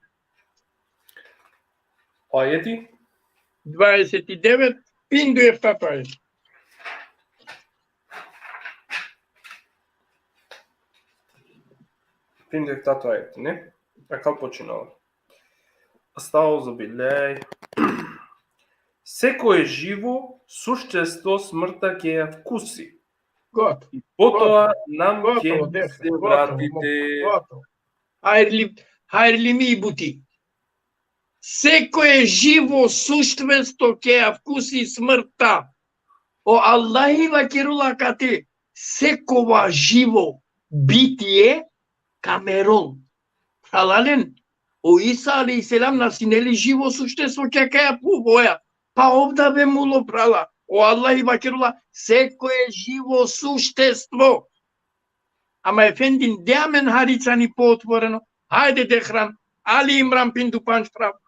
O ajeti? Dvadeset i devet, pinda u eftato ajeti. Pinda u eftato ajeti, ne? Akal počinava. Estauzu billah. Sekoje živo suštestvo smrta ke ja vkusi. God. Potom nam Gotovo, ke def, se gotovo, vratite. Gotovo. Hajrli, hajrli mi buti. Sekoje živo suštestvo ke ja vkusi smrta. O Allahi vakerela kate, sekova živo bitie ka merol. Phralalen, o Isa alejhi selam na sine li živo suštestvo ke akaja phuv, oja? Pa ov da be mulo, phrala. O Allahi vakerela, sekoje živo suštestvo. Ama efendin, de amen hari cani pootvoreno. Hajde, Dehran, Ali Imran pindu pandž, phrala.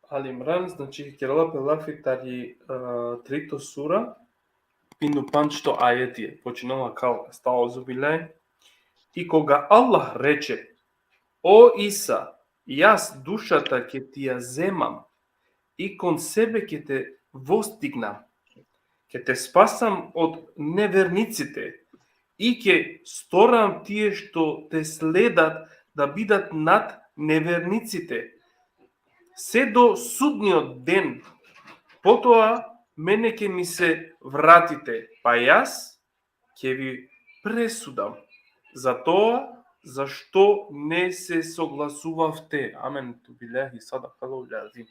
Ali Imran, znači, kerela pe lafi tari, e, trito sura, pindu pandžto ajeti, počinela akal, estauzu billah. I koga Allah reče: O Isa, jaz dušata ke ti ja zemam, i kon sebe ke te vostignam, ke te spasam od nevernicite, i ke storam tije što te sledat da bidat nad nevernicite, se do sudnjo den, potoa mene ke mi se vratite, pa jaz ke vi presudam za toa za što ne se soglasuvavte. Amen tu billahi, sadakallahul azim.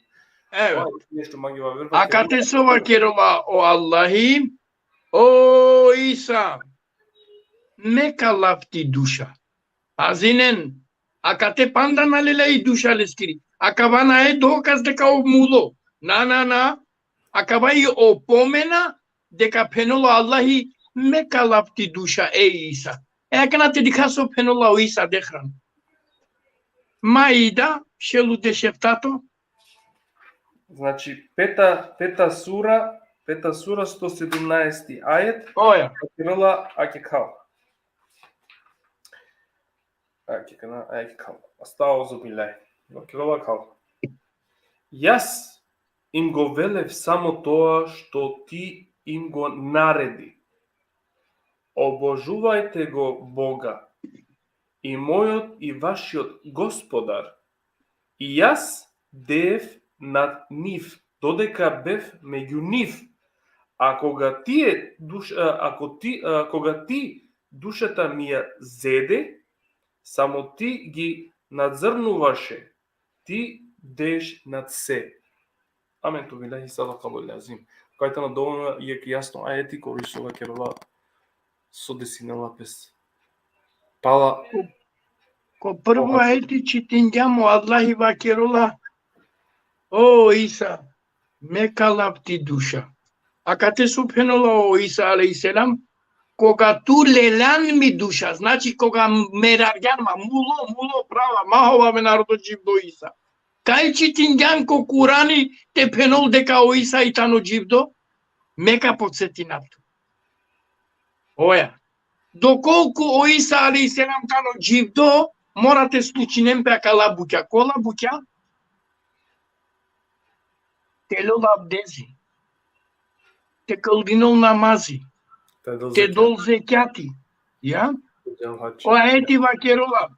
Evo. Ova nešto mangiva verba. Akate so vakerela o Allahi, o Isa, me ka lav ti duša. Pazinen, akate panda na lela i duša leskiri. Akava nae dokaz deka ov mulo. Na, na, na. Akava i opomena deka phenela o Allahi, me ka lav ti duša, ej Isa. E, akana te dikha so phenela o Isa, Dehran. Maida, šel u dešeftato. Znači, peta, peta sura, peta sura, sto sedamnaesti ajet, Oja. vakerela akekal. Akekana, akekal. Estauzu billah. Vakerela akal. Jaz im go velev samo toa što ti im go naredi. Obožuvajte go Boga, i mojot i vašijot Gospodar. I jaz dev nad niv, dodeka bev megju niv. A koga ti e duš-, a, ako ti, a, koga ti dušata mi ja zede, samo ti gi nadzrnuvaše, ti deš nad se. Amen tu billahi, sadakallahul azim. Kaj tano dovoljno jekh jasno ajeti kori so vakerela so desinela pes. Pala. Ko prvo ajeti čitingjam, o Allahi vakerela, o Isa, me ka lav ti duša. Akate so phenela o Isa alejhi selam, koga tu leljan mi duša, znači koga merargjan ma, mulo, mulo, phrala, ma hova amen narodo dživdo Isa. Kaj čitingjan ko Kurani te phenol deka o Isa i tano dživdo? Me ka podsetinav tu. Oja. Dokolku o Isa alejhi selam tano dživdo, mora te slučinen pe akala bukja. Kola bukja? Te lol abdezi. Te kldinol namazi. Te dol zekjati. Ja? O ajeti vakerela.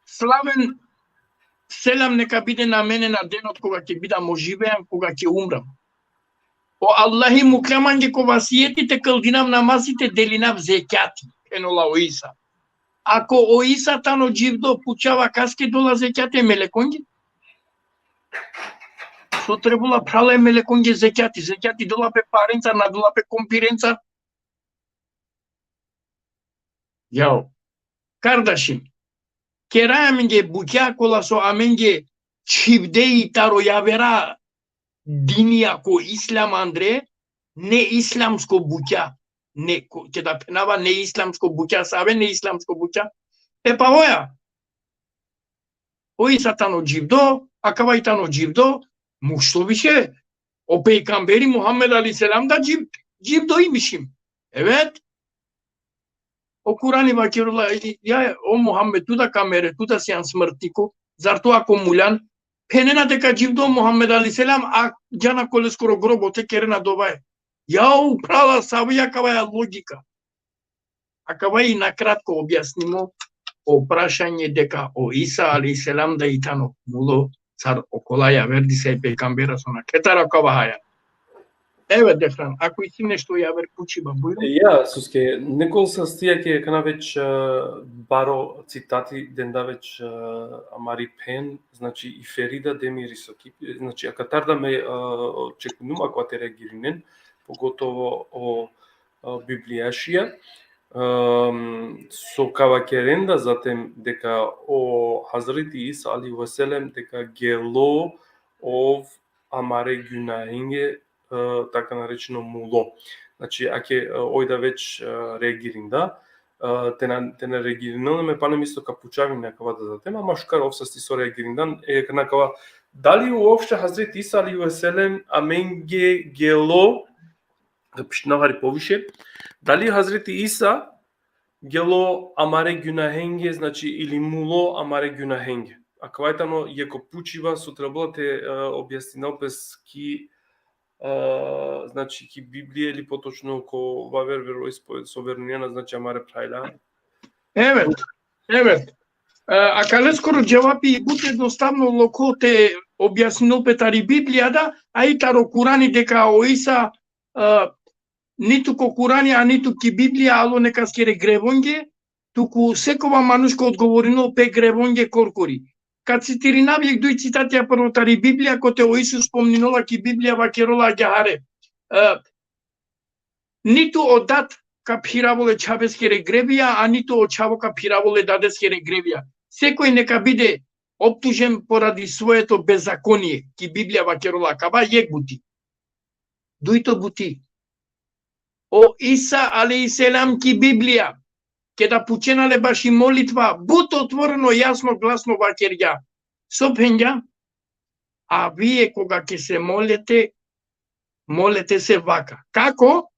Slaven selam neka bide na mene na denot koga ke bidam o živejan, koga ke umram. O Allahi mukhlja mange ko vasijeti te kldinav namazi, te delinav zekjati, phenela o Isa. Ako o Isa tano dživdo, pučava kaske dola zekjati, e melekonge? So trebula, phrala, e melekonge zekjati? Zekjati dola pe parencar, na dola pe kompirencar. Jao. Kardašin, keraja amenge bukja kola so amenge čhivde i taro javera dinija ko islam andre, neislamsko bukja. Ne, ko-, keda phenava neislamsko bukja, save neislamsko bukja? E pa oja. O Isa tano dživdo, akava i tano dživdo, mušto više. O pejgamberi Muhammed alejhi selam da dživ-, dživdo i mišim. Evet. O Kurani vakerela, ja, o Muhammed, tu da ka mere, tu da sian smrtniko, zar tu ako muljan, phenena deka dživdo Muhammed alejhi selam, a džana ko leskoro grobo te kerena dovaja. Jau, phrala, savi akavaja logika? Akava i nakratko objasnimo o prašanje deka o Isa alejhi selam da i tano mulo, sar okola javer disaj pejgambera so nakhe taro akava hajat. Evet, Dehran, ako isi nešto javer pučiba, bujrum. Ja, soske, nekol sastija ke akana već, e, baro citati denda već, e, amari phen, znači i Ferida Demiri so ki, znači, akatar da me, e, očekujnum akava te reagirinen, pogotovo o, e, Biblijašija, em, so ka vakeren da zatem deka o Hazreti Isa alejhi ve sellem deka gelo ov amare gunahenge, e, taka narečeno mulo. Znači, ake, e, oj da već, e, reagirinda, e, te na, te na reagirinel, me panem isto ka pučav i na akava da zatem, ama šukar ov sasti so reagirindan, e, na akava, dali uopšte Hazreti Isa alejhi ve sellem amenge gelo, da pišinav hari poviše, dali Hazreti Isa gelo amare gunahenge, znači, ili mulo amare gunahenge. Akava i tano jekh o pučiba so trebela te, e, objasninel pes ki, e, znači, ki Biblija ili potočno ko vaver veroispoved so verujnena, znači, amare phralja. Evet, evet. E, akaleskoro dževapi but ednostavno, lokho te objasninel pe tari Biblija da, a i taro Kurani deka o Isa, e, nitu ko Kurani, a nitu ki Biblija alo nekaskere grevonge, tuku sekova manuš ka odgovorinol pe grevonge korkori. Ka citirinav jekh duj citatija prvo tari Biblija, kote o Isus spomninola ki Biblija, vakerola agjaar: E, nitu o dad ka phiravol e čhaveskere grevija, a nitu o čhavo ka phiravol e dadeskere grevija. Sekoj neka bide optužen poradi svoeto bezakonie. Ki Biblija vakerola akava, jekh buti. Dujto buti. O Isa alejhi selam ki Biblija, keda pučena le baši molitva, but otvoreno, jasno, glasno vakergja. So phengja? A vie koga ke se molete, molete se vaka. Kako?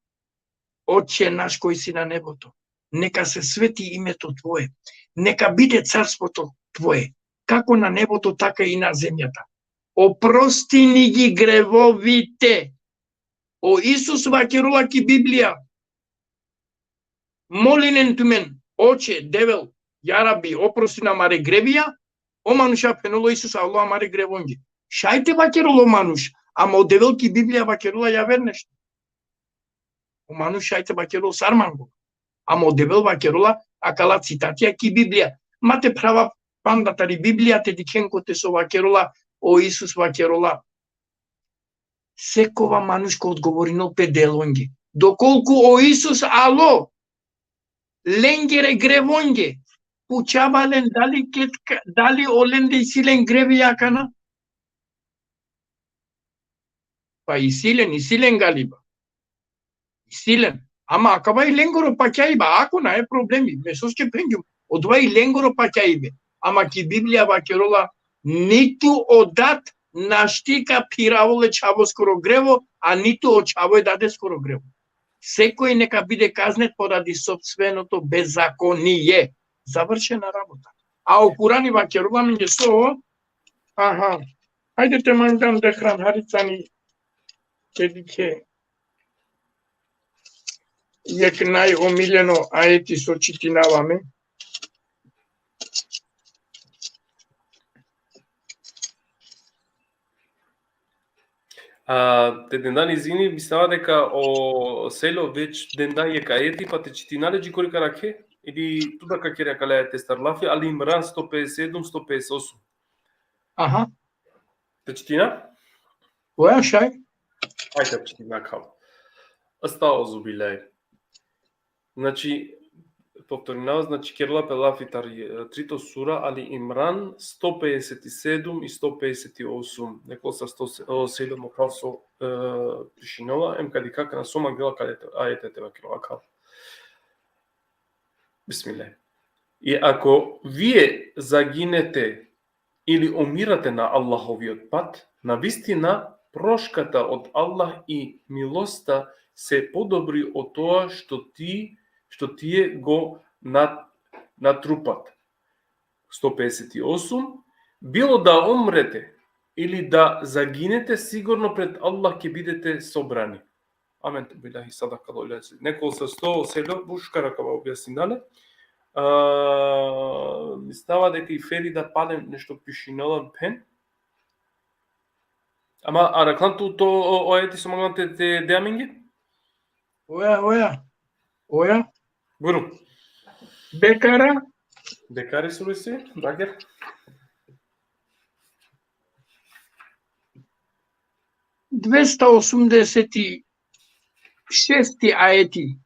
Oče naš koji si na neboto, neka se sveti imeto Tvoje, neka bide carstvoto Tvoje, kako na neboto, taka i na zemjata. Oprostini gi grevovite. O Isus vakerola ki Biblija: Molinen tumen, Oče, Devel, ja Rabbi, oprostin amare grevija. O manuša phenela: O Isus, alo amare grevonge. Šaj te vakerol o manuš, ama o Devel ki Biblija vakerola javer nešto. O manuš šaj te vakerol sar mangol. Ama o Devel vakerola akala citatija ki Biblija. Ma te phrava panda tari Biblija te dikhen kote so vakerola, o Isus vakerola: Sekova manuš ka odgovorinol pe delonge. Dokolku o Isus alo lengere grevonge, pučava len dali ketka, dali olende isi len grevija akana? Pa isi len, isi len galiba. Isi len. Ama akava i lengoro pakjaiba, ako nae problemi. Me soske phengjum, odova i lengoro pakjaibe. Ama ki Biblija vakerola: Nitu o dad našti ka phiravol e čhavoskoro grevo, a nitu o čhavo e dadeskoro grevo. Sekoj neka bide kaznit poradi sopstveното bezakonie. Završena rabota. A o Kurani vakerola amenge so? Aha. Hajde te mandan, Dehran, hari cani te dikhe jekh najomiljeno ajeti so čitinava me. A, te dendan izini, mislava deka o Selo već dendan jekh ajeti, pa te čitina le dži kori ka rakhe, ili tu da ka kere akale ajete sar lafi, Ali Imran sto pedeset sedum, sto pedeset osum. Aha. Te čitina? Oja šaj. Ajde, te čitina, kao. Estauzu billahi. Znači, povtorinava, znači, kerela pe lafi tari, e, trito sura, Ali Imran, sto pedeset sedum i sto pedeset osum. Nekol sa sto se-, o, sedum o kao so, e, pišinola, em ka dikha akana so mangela akale ajete te vakerela, kao. Bismillah. И ако вие загинете или умирате на Аллаховиот пат, навистина прошката од Аллах и милоста се подобри од тоа што ти, што тие го на-, натрупат. Сто пеесет и осум. Било да умрете или да загинете, сигурно пред Аллах ќе бидете собрани. Амен, билајхи, садакаллаху лазим. Неколку со сто, се ло, бушкара каба објасни дале. А, мислава дека и Ферида палем нешто пишинела пен. Ама, араклан ту то, о, о, ети со манган те, те, де аминги? Оја, оја. Оја. Буру. Бекара. Бекари суресе, багер. Двеста осумдесет и шести ајети.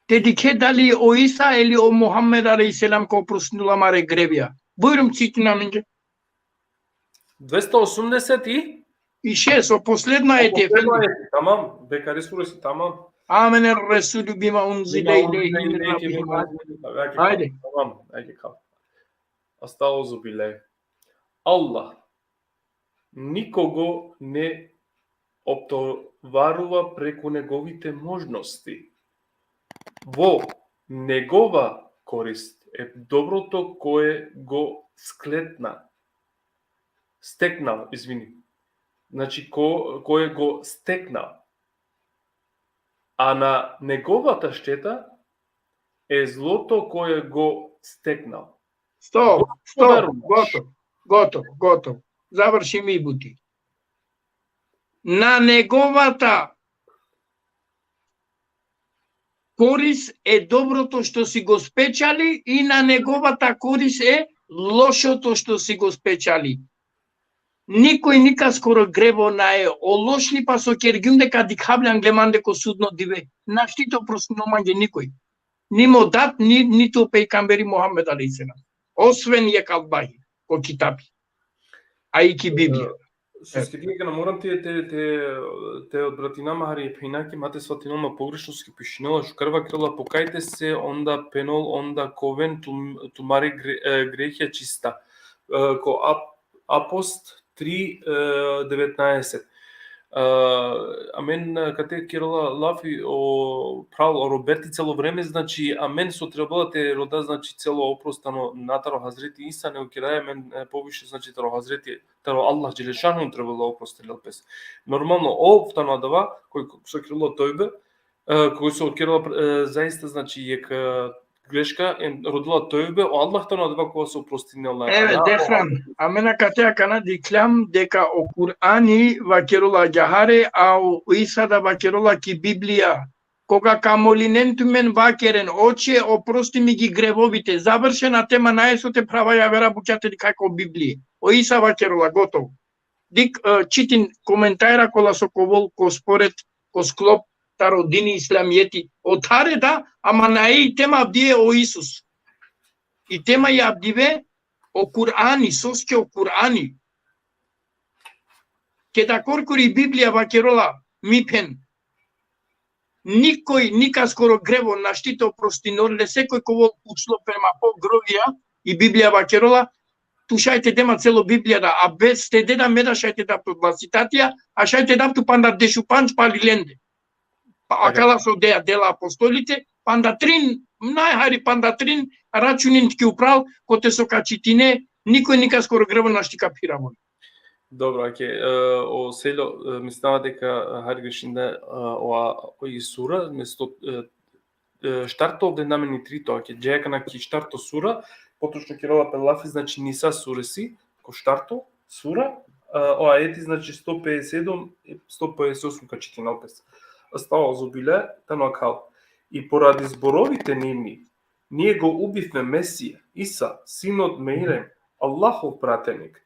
Те дикхе дали о Иса или о Мухаммед алейхи селам ко простинела маре гревија. Бујрум, цитина минге. Двеста осумдесет и? И шест, о последно ајети, о последно ајети, тамам, Бекари суресе, тамам. Амене ресулу бима унзиле илейхи мин раббихим. Ајде. Тамам, ајде кал. Астаузу биле. Аллах никого не оптоварува преку неговите можности. Во негова корист е доброто кое го склетна. Стекнал, извини. Значи, ко-, кое го стекнал. А на неговата штета е злото кое го стекнал. Стоп, стоп, готов, готов, готов. Заврши ми бути. На неговата корис е доброто што си го спечали и на неговата корис е лошото што си го спечали. Никој никаскоро грево на е олошни, па со кергјум дека дикхавле англеманде ко судно диве. Нашти то прости номанге никој. Ни мо дат, ни, ниту пейкамбери Мухаммед алейхи селам. Освен јек Аллахи, ко китаби. А и ки Библија. Е, со скидинка на морам ти те, те, те одбратинам, ари пејнаки, мате сватинол ма погрешно ски пишинела, шукарва крила, покајте се, онда пенол, онда ковен, тум-, тумари гре-, е, грехја чиста. Е, ко ап-, Апост три, е, деветнаесет. Е, амен, е, кате керела лафи о прал о Роберти цело време, значи, амен со требала те рода, значи, цело опростано на таро Хазрети Иса, не окирај амен, е, повише, значи, таро Хазрети, таро Аллах Джелешану требала опростилел пес. Нормално, о, тано адава, кој, кој со керела тојбе, е, кој со керела, е, заиста, значи, јек, е, грешка, е, родила тојбе, о Аллах тано адава кога се опростинела. Еве, а, Дехран, а мен акате акана диклам дека о Курани вакерела ѓахаре, а о Иса да вакерела ки Библија. Кога ка молинен ту мен вакерен, Оче, опрости ми ги гревовите. Завршена тема, наесо те права ја вера букјате ли како Библија. О Иса вакерела, готово. Дик, е, читин коментајра кола со ковол, ко според, ко склоп, таро дини исламиети. О таре да, ама на и тема авдие о Исус. И тема ја авдиве о Курани, соске о Курани. Ке да коркори Библија вакерола, ми пен. Никој, никаскоро грево нашти то простиноле, секој ковол усло према по гровија и Библија вакерола, ту шајте дема цело Библија да, а без те деда меда шајте да по гласитатија, а шајте да ту панда дешу панч пали ленде. Па Така. Акала со деа дела апостолите, панда трин, најхари панда трин, рачунин тки упрал, коте со качитине, никој никаскоро грево нашти капирам. Добро, аке, е, о Село, е, мислам дека, е, хари грешин да, е, ова, ој сура, место, е, е, штарто овде намени трито, аке, џека на ки штарто сура, поточно керела пе лафи, значи, Ниса сурези, ко штарто сура, е, о ајети, значи, сто пеесет седум и сто пеесет осум ка читинал пес. Астаузу биле, тано акал. И поради зборовите нивни, ние го убивме Месија, Иса, синот Мејрем, Аллахов пратеник,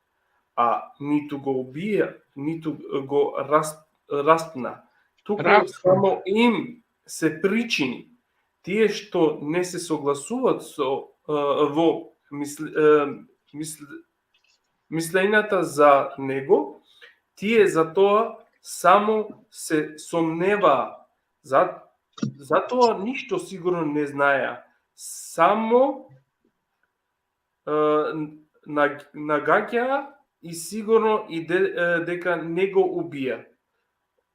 а ниту го убија, ниту го рас-, распна, туку Распна. Само им се причини, тие што не се согласуваат со, е, во мисл-, е, мисл-, мислењата за него, тие за тоа само се сомневаа, за, за тоа ништо сигурно не знаеа, само, е, наг-, нагаѓаа и сигурно и де-, е, дека не го убија.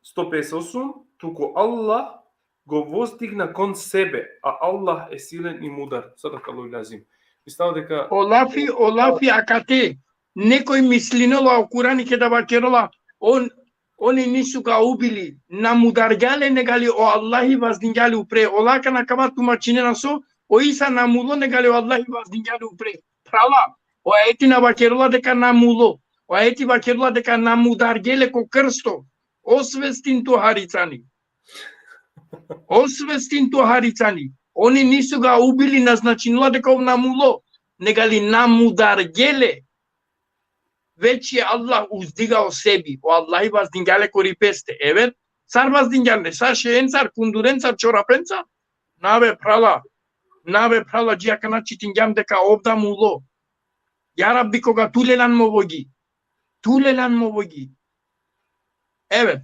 Сто пеесет осум, туку Аллах го воздигна кон себе, а Аллах е силен и мудар. Садакаллаху лазим. Мислам дека О лафи, о лафи акате, Nekoj mislinela o Kurani keda vakerola, on, oni nisu ga ubili, na mudargja le, negali o Allahi vazdingja le upre. Ola akana kava tumačinena so, o Isa na mulo, negali o Allahi vazdingja le upre. Phrala, o ajeti na vakerola deka na mulo. O ajeti vakerola deka na mudargje le ko krsto. Osvestin tu, Haricani. Osvestin tu, Haricani. Oni nisu ga ubili, na značinela deka ov na mulo, negali na mudargje le. Već e Allah uzdigao sebi. O Allahi vazdingja le kori peste. Evet, sar vazdingja le, sa šejencar, kundurencar, čorapencar? Na be, phrala. Na be, phrala, dži akana čitingjam deka ov da mulo. Ja Rabbi, koga tu lelan mo vogi. Tu lelan mo vogi. Evet.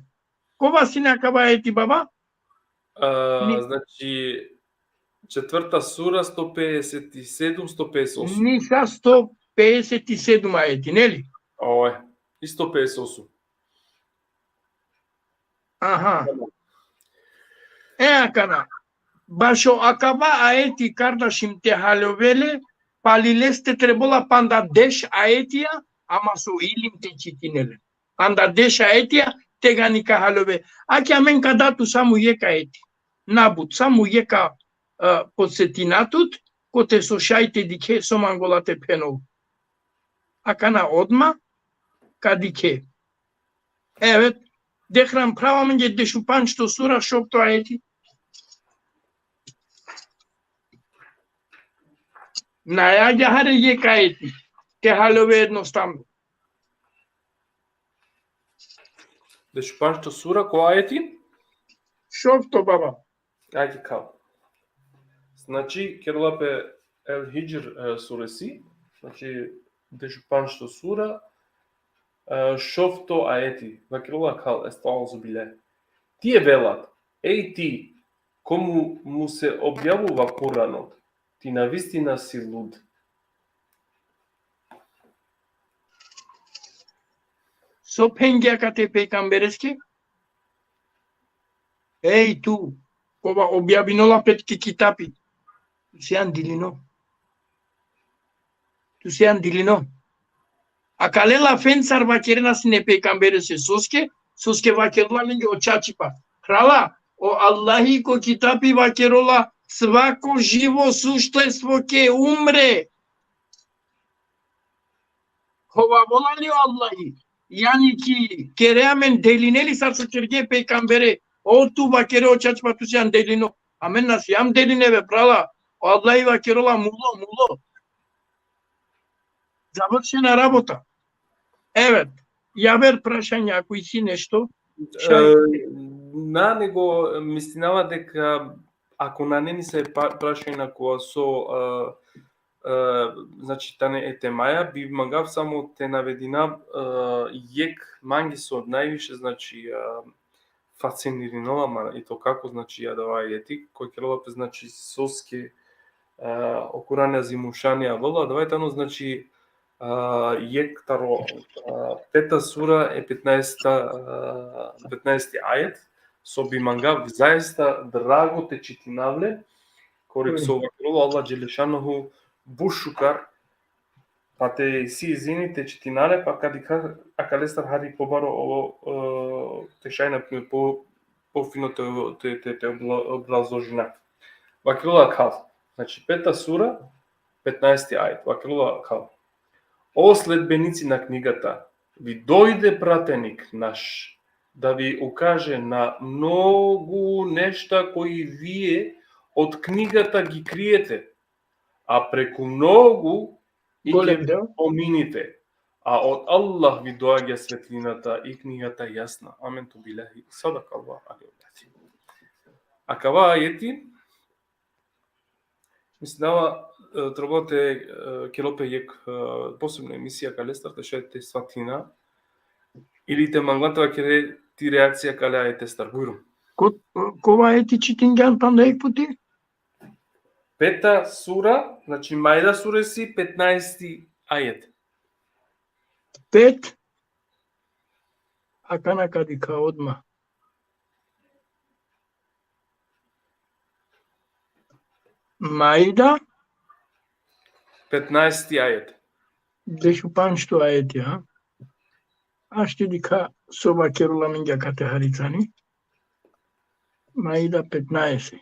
Kova sine akava ajeti, baba? A, ni- znači, četvrta sura, sto pedeset i sedum, sto pedeset osum. Nisa, sto pedeset i sedum ajeti, neli? Oj, i sto pedeset osum. Aha. E akana, bašo akava ajeti, Kardašim, te haljove le, pali leste trebola panda deš ajetija, ama so ilim te čitine le. Panda deš ajetija tegani ka haljove. Ake amen ka da tut samo jekh ajeti. Na but, samo jekh ka, e, podsetina tut, kote so šaj te dikhe so mangola te phenol. Akana odma ka dikhe. Evet, dehran, phrala, amenge dešupandžto sura, šovto ajeti. Naja, agjaar jekh ajeti. Te haljove jednostavno. Dešupandžto sura, ko ajeti? Šovto, baba. Ajde, kao. Znači, kerela pe El Hidžr, e, suresi, znači, dešupandžto sura, e, šovto ajeti, vakerela kal, estaizu billah. Ti e velat, ej ti, komu mu se objavlova Kur'anot, ti navistina si lud. So phengja kate pejgambereske? Ej tu, kova objavinola pe tuke kitapi. Tu sian dilino. Tu sian dilino. Akale lafencar vakerena sine pejgamberese. Soske, soske vakerela lenge o čačipa. Phrala, o Allahi ko kitapi vakerola svako živo suštestvo ke umre. Hovavola li o Allahi? Jani ki kere amen deline li sar so kerge pejgambere? O tu vakere o čačipa tu sian delino. Amen na siam deline be, phrala. O Allahi vakerola mulo, mulo. Završena rabota. Evet. Javer prašanja, ako isi nešto. E, na, nego mislinava deka ako nane nise pa-, prašanja kova so, e, e, znači, tane e temaja, bi mangav samo te navedinav, e, jekh mange so najviše, znači, e, fascinirinela man, i to kako, znači, adava ajeti, koj kerela pe, znači, soske, e, o Kur'ani Azimušani avela, adava tano, znači, e, jekh taro, e, peta sura e petnaesta, e, petnaesti ajet, so bi mangav zaista drago te čitinav le, kori so vakerela Allah Dželešanuhu but šukar, pa te si izini te čitina le, pa ka dikha akalestar hari pobaro o, e, te šaj na po, pofino te, te, te, te obla-, obrazložina. Vakerela kal. Znači, peta sura, petnaesti ajet. Vakerela kal. O sledbenici na knjigata, vi dojde pratenik naš, da vi ukaže na mnogu nešta koji vие od knjigata gi krijete, a preku mnogu i ke pominite. A od Allah vi doagja svetljiната и книгата јасна. Аменту билахи. Садакаллаху алейхи. Akava ajeti, mislinava, e, trebela te, e, kerel pe jekh, e, posebna emisija akalestar, te šaj te svatina, ili te mangla te vakere ti reakcija akale ajetestar. Bujrum. Ko-, kova ajeti čitingjan panda jekh puti? Peta sura, znači, Maida suresi, petnaesti ajet. Pet? Akana ka dikha odma. Maida? Petnaesti ajet. Dešupančto ajeti, a? Ašti dikha so vakerela amenge akate hari tani. Maida petnaeset.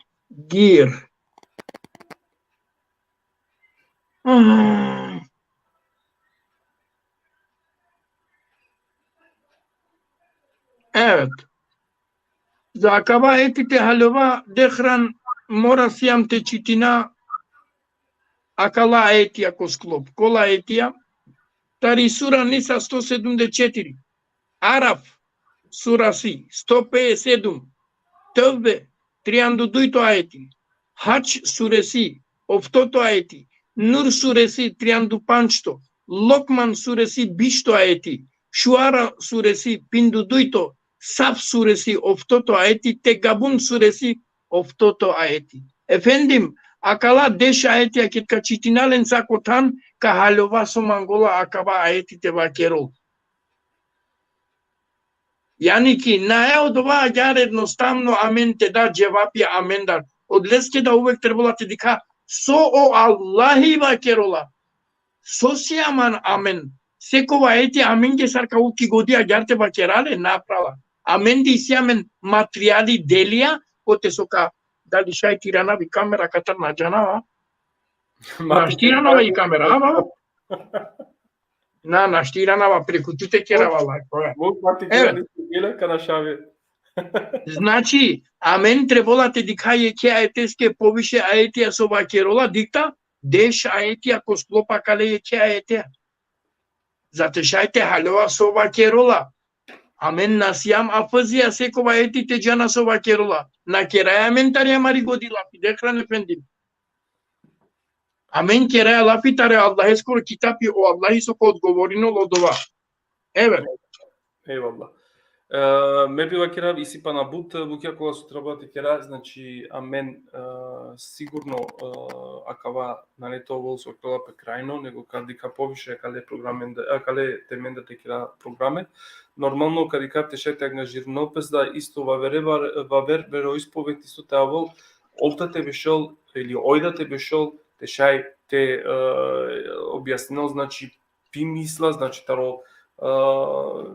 Gir. Ah. Evet. Za akava ajeti te haljova, dehran mora sijam te čitina akala ajetija ko sklop. Kola ajetija? Tari sura Nisa sto sedumdeset četiri. Araf suresi sto pedeset sedum. Tevbe trianda dujto ajeti. Hadž suresi oftoto ajeti. Nur suresi trianda pančto. Lokman suresi bišto ajeti. Šuara suresi pinda dujto. Saf suresi oftoto ajeti. Tegabun suresi oftoto ajeti. Efendim, akala deš ajetija ked ka čitina len sako than, ka haljova so mangela akava ajeti te vakerol. Jani ki, nae odova agjaar ednostavno amen te da dževapja amendar. Odoleske da uvek trebela te dikha so o Allahi vakerela. So sijam amen? Sekova ajeti amenge sar ka uki godi agjaar te vakera le, na prala. Amen di isi amen materijali, delija, kote so ka, dali šaj te iranav i kamera katar, na džanava. Našti iranava i kamera, a, baba? Na, našti iranava, preku tute kerava, lako, e. Bog mati. Evo. Kira nisi bila kana šavi. Znači, amen trebela te dikha jekhe ajeteske poviše ajetija so vakerela, dikta, deš ajetija ko sklopa kale jekhe ajetija. Za te šaj te haljova so vakerela. Amen na sijam hafizija sekova ajeti te džana so vakerela. Na keraja amen tari amari godi lafi, dehran efendim. Amen keraja lafi tari Allaheskoro kitabi, o Allahi so ka odgovorinol odova. Evet. Ejvallah. E, me bi vakerav isi pana but bukja kola so treba te kera, znači, amen, e, sigurno, e, akava nane te ovel so kela pe krajno, nego ka dikha poviše akale programende, akale temende te kera programe. Normalno, ka dikha te šaj te angažirinol pes da isto vaver, vaver veroispoved isto te avel, ov da te bešel, ili oj da te bešel, te šaj te, e, objasninel, znači, pi misla, znači, taro, e,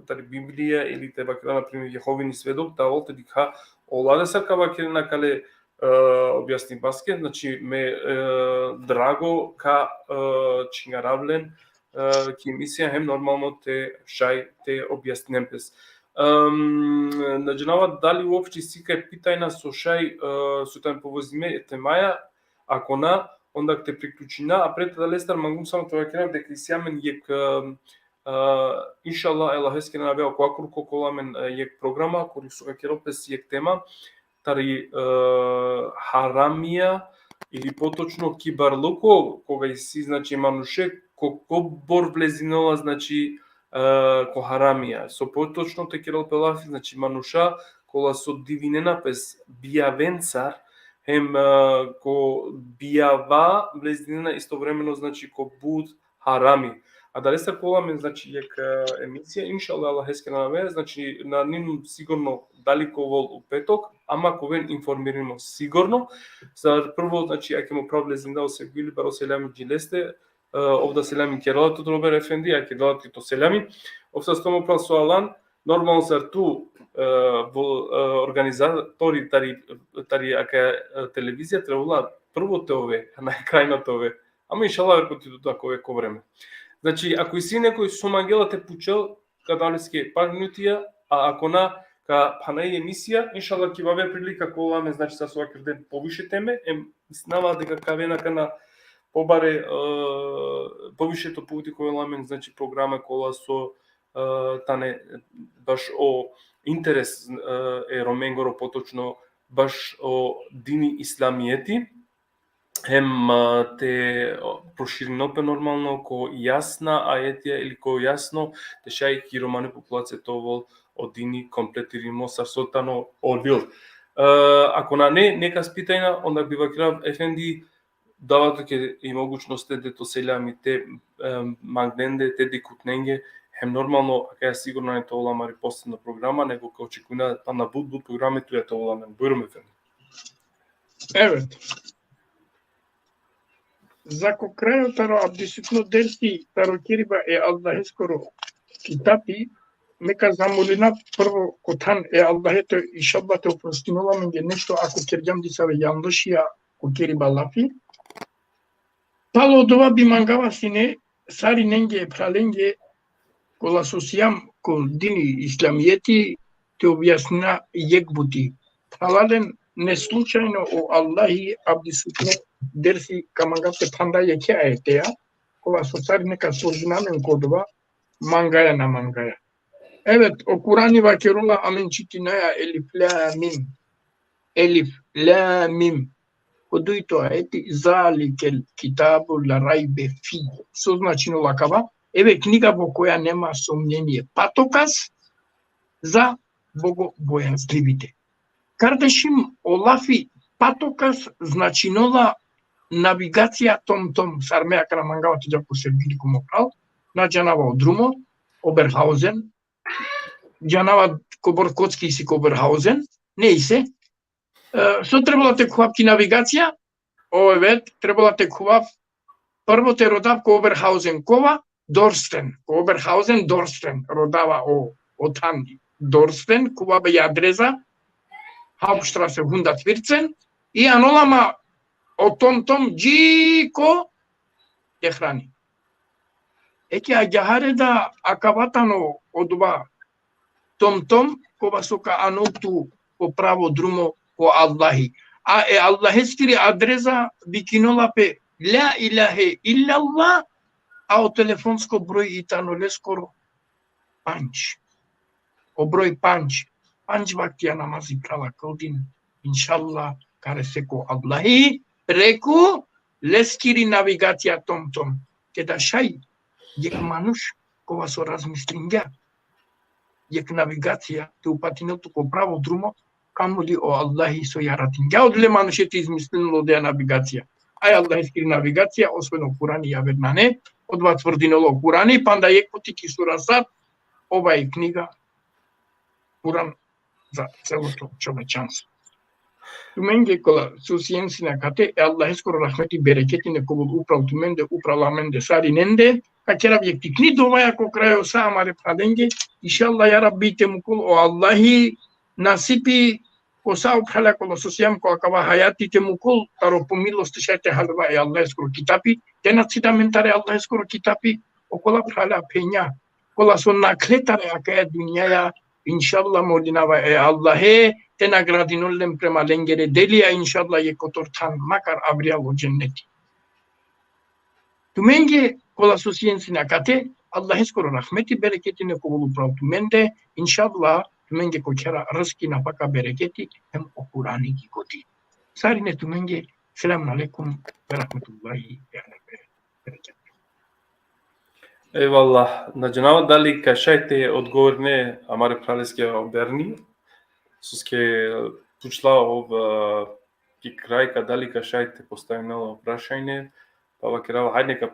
tari Biblija ili te vakera, na primer, Jehovini svedok, da ol te dikha ola da sar ka vakerena kale, e, objasnibaske, znači, me, e, drago ka, e, čhingarav len, e, ki emisija, hem normalno te šaj te objasninen pes. Em, na džanava dali uopšte isi kaj pitajna so šaj, e, so tane povezime e temaja, ako na, onda te priključina, a pred adalestar mangum samo te vakerav deka isi amen jekh, e, e, inšallah, e Allaheskere anavea, ko akurko ka ovel amen, e, jekh programa, kuri so ka kerel pes jekh tema, tari, e, haramija, ili potočno kibarluko, koga isi, znači, manuše, ko, kobor vlezinela, znači, e, ko haramija. So potočno te kerel pe lafi, znači, manuša, kola so divinena pes bijavencar, hem, e, ko bijava vlezinena istovremeno, znači, ko but harami. Adalestar ka ovel amen, znači, jekh, e, emisija, inšallah, e Allaheskere anavea, znači, na ninum sigurno dali ka ovel u petok, ama ka oven informirimo sigurno. Sar prvo, znači, ake mo phral vlezinda o Sevgili, baro selami dži leste, e, ov da selami kerela tut, Rober efendi, ake dela ti to selami. Ov sar so mo phral so alan, normalno sar tu, e, vo-, e, organizatori tari, tari aka, e, televizija, trebela prvo te ove, a naj krajno te ove. Ama inšallah, verujte, tu tako uvek ko vreme. Znači, ako isi nekoj so mangela te pučel, ka dam leske par minutija, a ako na, ka phana i emisija, inšallah, ki vaver prilika ka ovel amen, znači, sa so kerden poviše teme, em, mislinava deka ka avena kana pobare, e, poviše to puti ka ovel amen, znači, programe kola so, e, tane baš o interes, e, e Romengoro, potočno baš o dini islamijeti, hem, a, te, o, proširinol pe normalno ko jasna ajetija ili ko jasno, te šaj ki romani populacija te ovel o dini kompletirimo sar so tano o dil. E, ako nane nekas pitajna, onda bi vakerav, efendi, dava tuke i mogućnost te de to selami te, e, mangnen de, te dikhutnen ge, hem normalno, akaja sigurno nane te ovel amari posledna programa, nego ka očekujna pana but, but programe tuja te ovel amen. Bujrum, efendi. Evet. Za ko krajo taro abdisutno dersi, taro keriba e Allaheskoro kitapi, neka zamolina prvo ko than e Allahe te, inšallah, te oprostinola amenge nešto ako kergjam disave janlšija ko keriba lafi. Palo dova bi mangava sine sarinenge, phralenge, kola so sijam ko dini islamijeti, te objasnina jekh buti. Phralalen, ne slučajno o Allahi abdisutno dersi ka manga te phanda jekhe ajeteja, kova so sarine ka složina amen ko dova, mangaja na mangaja. Evet, o Kurani vakerela, amen čitinaja Elif Lam Mim. Elif Lam Mim. Ko dujto ajeti, zalikel kitabu la rajbe fi. So značinela akava? Eve knjiga vo koja nema somnjenje. Patokaz za bogobojazljivite. Kardešim, o lafi patokaz značinela navigacija tom tom, sar me akana mangava te džav ko Sergili ko mo phral, na džanava o drumo, Oberhausen, džanava kobor kocki isi ko Oberhausen, nejse. E, so trebela te khuvav ki navigacija, o evet, trebela te khuvav, prvo te rodav ko Oberhausen kova, Dorsten, ko Oberhausen, Dorsten, rodava o, o than Dorsten, khuvav i adresa, Hauptstraße hundertvierzehn, i anola ma o tom tom dži ko Tehrani. Eke agjaar da akava tano odova tom tom, kova so ka anol tu ko pravo drumo, ko Allahi. A e Allaheskiri adresa vikinola pe la ilahe illallah, a o telefonsko broj i tano leskoro pandž. O broj pandž. Pandž vaktija namazi, phrala, kldin, inšallah, ka rese ko Allahi, preku leskiri navigacija tom tom. Keda šaj jekh manuš kova so razmislingja jekh navigacija te upatinel tu ko pravo drumo, kamoli o Allahi so jaratingja odole manuše te izmislinel odoja navigacija. A e Allaheskiri navigacija, osven o Kurani, javer nane, odova tvrdinela o Kurani, panda jekh puti ki sura Sad, ova i knjiga, Kuran za celo to čovečanstvo. Tumenge kola so sien sine akate, e Allaheskoro rahmeti, bereketi nek ovel upral tumende, upral amende sarinende, ka kerav jekh tikni dovaja ko krajo sa amare phralenge, inšallah, ja Rabbi, te mukol o Allahi nasipi, ko sa o phrala kola so sijam ko akava hajati, te mukol taro po milosti šaj te halva e Allaheskoro kitapi, te na cida amen taro Allaheskoro kitapi, okola phrala, phenja, kola so nakhle taro akaja dunjaja, inšallah, molinava e Allahe te nagradinol len prema lengere delija, inšallah, jekh kotor than, makar avrijal o dženneti. Tumenge kola so sien sine akate, Allaheskoro rahmeti, bereketi nek ovel upral tumende, inšallah, tumenge ko khera rizki, nafaka, bereketi, hem o Kurani ki godi. Sarine tumenge, selamun alejkum ve rahmetullahi ve berekatuhu. Ejvallah. Na džanava dali ka šaj te odgovorine amare phraleske o Berni, soske pučla ov, e, ki kraj ka, dali ka šaj te postavinel o prašanje, pa vakerava, hajde neka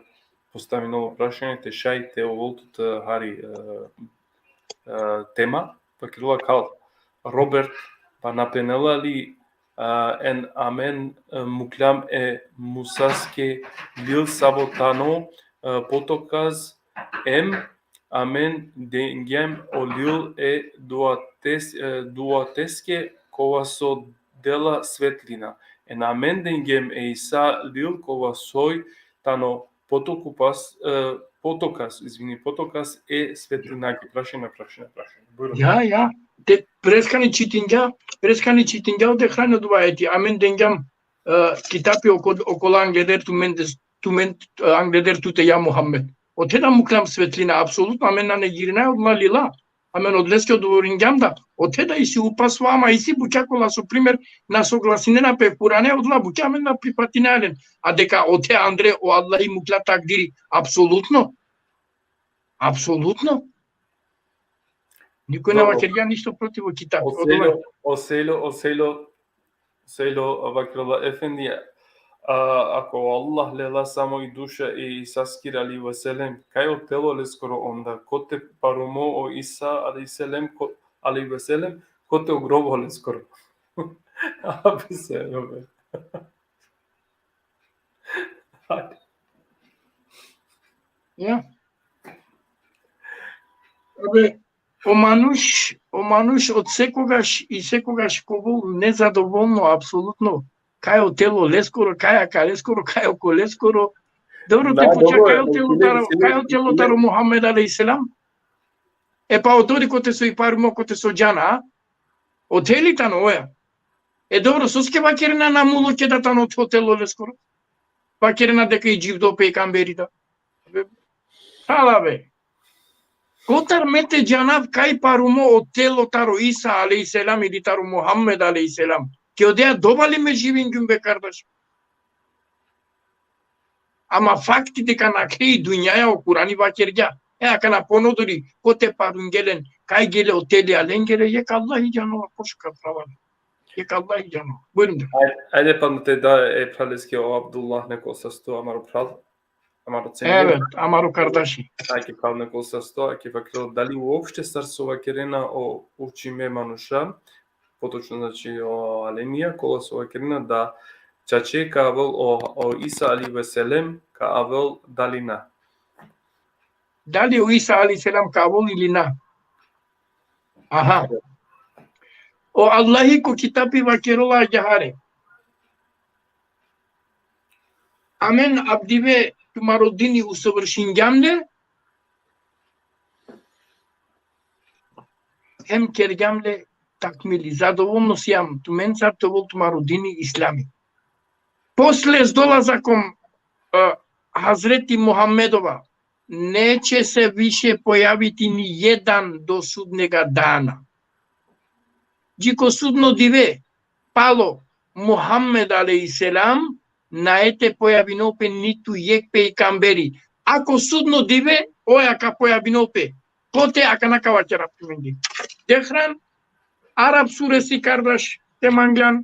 postavinel o prašanje, te šaj te ovel tut, e, hari, e, e, tema, vakerela kal Robert, pa na phenela li, a, en amen, e, mukljam e Musaske lil savo tano, e, potokaz, em amen dengjam o lil e duates-, e, duateske kova so dela svetlina. Em amen dengjam e Isa lil kova soj tano potokupas, e, potokaz, izvini, potokaz e svetlinake. Prašanje, prašanje, prašanje. Bujrun. Ja, ja. Te preskani čitingja, preskani čitingja o Tehrani odova ajeti. Amen dengjam, e, kitapi oko-, okola angleder tumende, tumen-, e, angleder tute, ja Muhammed. Ote da mukljam svetlina, apsolutno, amen na negirinaja odola lila. Amen odoleske odgovoringjam da, ote da isi upasova, ama isi bukja kola so, primer, na soglasinena pe Kurane, odola bukja amen na prifatinaja len. A deka ote andre o Allahi mukla takdiri, apsolutno. Apsolutno. Nikoj na vakergja ništo protiv o kitapi. O Seljo, o Seljo, o Seljo, Seljo vakerela, efendi, a, ako Allah lela samo i duša e Isaskiri alejhi ve sellem, kaj o telo leskoro onda? Kote parumo o Isa alejhi sellem, ko-, alejhi ve sellem, kote o grobo leskoro? Abi se, be. Hajde. Ja. Абе, o manuš, o manuš od sekogaš i sekogaš ka ovel nezadovolno, apsolutno. Kaj o telo leskoro, kaj akaleskoro, kaj okoleskoro. Dobro, te puča, kaj o telo taro, kaj o telo taro Muhammed alejhi selam? E pa odori kote so i parumo, kote so džana, o teli tano oja. E dobro, soske vakerena na mulo keda tano o telo leskoro? Vakerena deka i dživdo pejgamberi da. Hala be. Kotar me te džanav kaj parumo o telo taro Isa alejhi selam ili taro Muhammed alejhi selam? Ke odea dovali me živingjum be kardaš. Ama fakti deka nakhle i dunjaja, o Kurani vakergja. E, akana ponodori, kote parungje len, kaj gele o teli alengere, jekh Allah i džanela, koš ka praval. Jekh Allah i džanela. Bujrun. Ajde, ajde pa te da e phraleske o Abdullah, neko sasto, amaro phral. Amaro cenimo. Evet, amaro kardaši. Ake phral neko sasto, ake vakerel, dali uopšte sar so vakerena o učime manuša, potočno, znači, o alemija, kola so vakerena da čače ka avel o, o Isa alejhi ve sellem, ka avel dali na. Dali o Isa alejhi selam ka avel ili na? Aha. O Allahi ko kitabi vakerela ađahare. Amen avdive tumaro dini usovršingjam le, hem kergjam le takmili. Zadovolno sijam tumencar te ovel tumaro dini islami. Posle s dolazakom, e, Hazreti Muhammedova, neće se više pojaviti ni jedan do sudnjega dana. Dži ko sudno dive, palo Muhammed alejhi selam, nae te pojavinol pe nitu jekh pejgamberi. A ko sudno dive, oja ka pojavinol pe. Kote, akana ka vakerav tumenge. Dehran, Arab suresi kardaš te manglan,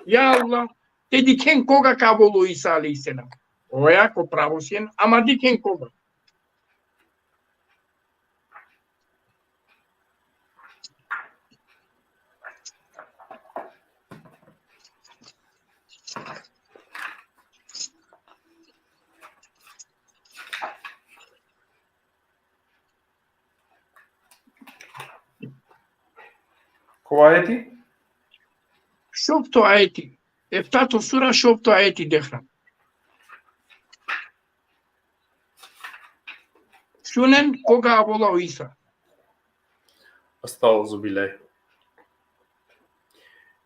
ja Allah, te dikhen koga ka avel o Isa alejhi selam. Oja ko pravo sien, ama dikhen koga. Kova ajeti? Šovto ajeti. Eftato sura, šovto ajeti, dehran. Šunen koga avela o Isa. Estaizu billahi.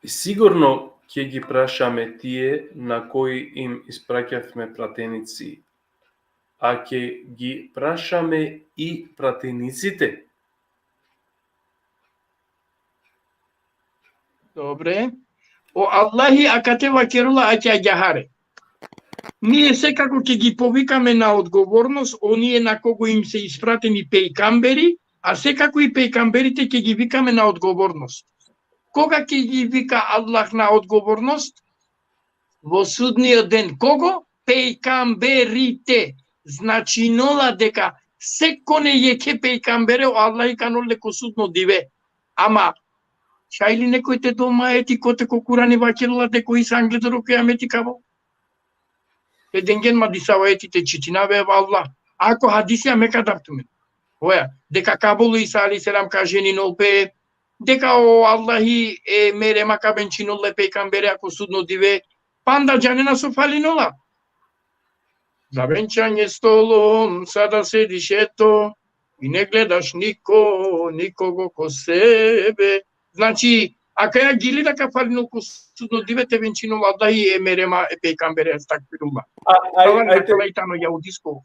И сигурно ќе ги прашаме тие на кои им испраќавме пратеници, а ќе ги прашаме и пратениците. Dobre. O Allahi akate vakerela ake ađahare. Ние секако ќе ги повикаме на одговорност оние на кого им се испратени пејкамбери, а секако и пејкамберите ќе ги викаме на одговорност. Кога ќе ги вика Аллах на одговорност? Во судниот ден. Кого? Пејкамберите. Значиноla дека секоне jekhe pejgambere o Allahi kanol le ko sudno dive. Ama, šaj li nekoj te dol ma ajeti kote ko Kurani vakerela deka o Isa angleder o kijameti ka avel? Te dengjen ma disavo ajeti te čitina be, Allah. Ako hadisi, a me ka dav tumen. Oja, deka ka avel o Isa alejhi selam, ka ženinol pe, deka o Allahi e Merema ka venčinol le pejgambere ko sudno dive, panda džanena so falinola. Za venčanje stolom sada sediš eto i ne gledaš niko, nikogo ko sebe. Znači, akaja gili da ka falinol ko sudno dive te venčinol Allahi e Merema e pejgambere, estagfirullah. A, aj, Kalan aj, te- kalan tano jahudisko,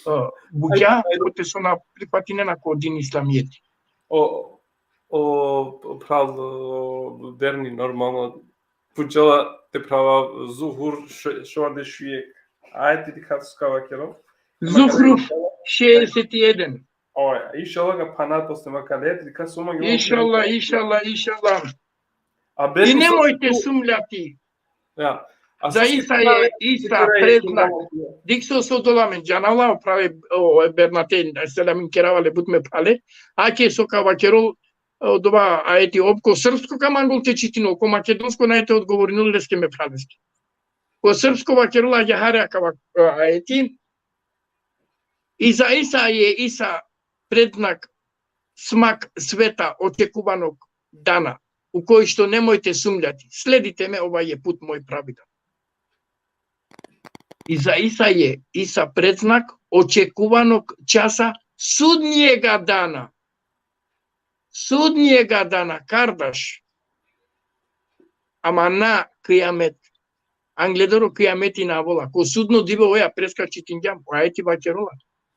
e, budža, aj, aj, kote so na pripatinena ko din islamijeti. O, o, phral, o, Berni, normalno, pučela te prava Zuhur, š-, šovardeš u jekh. Ajde, dikha so ka vakero. Zuhruf šeeset i eden. Oja, inšallah ka phana posle makale, dikha so ma. Inšallah, inšallah, inšallah. A Berni, i nemoj te sumnjati. Ja. A za Isa je, Isa, preznak. Dikh so, so dola amen, džanela, o prave, o, e Bernate, selam kerava le but me phale. Ake so ka vakero, odova ajeti, ov ko srpsko ka mangol te čitinol, ko makedonsko nae te odgovorinol leske, me phaleske. Ko srpsko vakerela ađahare akava, e, ajeti. И за Иса је Иса предзнак смак света очекуваnog дана, у кој што немојте сумњати. Следите ме, ова је пут мој правилен. И за Иса је Иса предзнак очекуваnog часа, судњега дана. Судњега дана, кардаш. Ама на кијамет. Англедеро кијамети на авола. Ко судно диве, оја преска читинѓам, оја ти вакерола.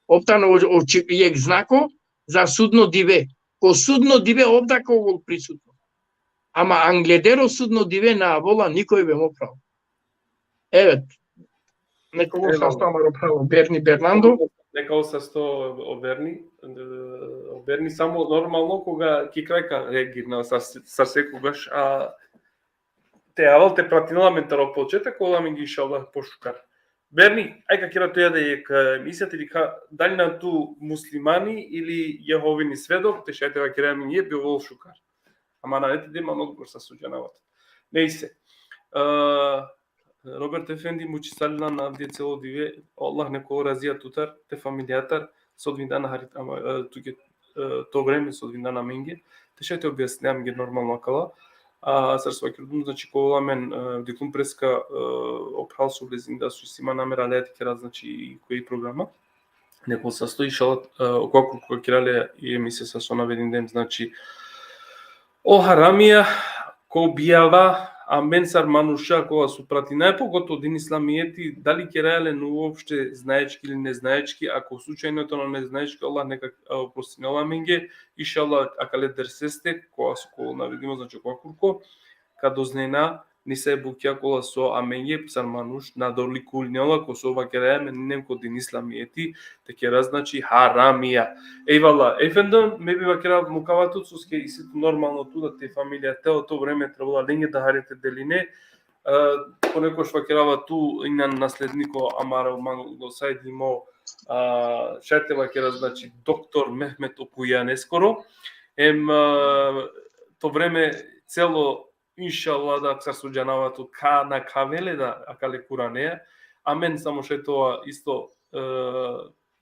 Оптано о, о, чи, јек знако за судно диве. Ко судно диве овдака овол присутно. Ама англедеро судно диве на авола никој бе мо право. Евет. Некого Евала. Састо амаро право, Берни Бернандо. Некого састо о Берни, е, о Берни само нормално кога ки крајка реагирна са, са секогаш, а те авал те пратинала мен таро почеток, кола мен ги шала пошукар. Берни, ај ка кера тоја да е ка емисијата или ка, дали на ту муслимани или јеговини сведок, те шајте вакераја ми е бил шукар. Ама на ете дема одговор са суѓанавата. Нејсе. А, Роберт Ефенди, мучи салина на авдие цело диве, Аллах неколо разија тутар, те фамилијатар, со одвин дана харит, ама, е, туке, е, то време со одвин дана менге, те шајте објаснеам ге нормално акала. А, сар со вакирдум, значи, кола мен, е, диклум преска, е, опрал со влезин да су сима намера лети кера, значи, и кој програма. Некол састо, иншала, е, околку кога кирале и емисија са со наведен ден, значи, о харамија, ко објава, а мен сар мануша, кога су пратинај, поготово дин исламијети, дали керајале, но уопште знаечки или незнаечки, ако случајно тоа незнаечки, Аллах нека, е, опростинела менге, иншала, акале дерсесте, кога су кога наведимо, значи, кога курко, ка дознена, ни се букја кола со аменје, сар мануш, надоликулнела, ко со вакераја, мен нем ко дин исламијети, те кера, значи, харамија. Ејвала, ефендон, ме би вакера мукаватот, соске и сето нормално ту да те фамилија, те, о то време требала ленге да харите делине, е, понекош вакерава ту и на наследнико Амаро Манго Сајд и мо, а, шајте вакера, значи, доктор Мехмет Окујан ескоро. Ем, а, то време цело, иншалла, да, сар суѓанавато ка на кавеле да акале Куранеа. А мен само шај тоа исто, е,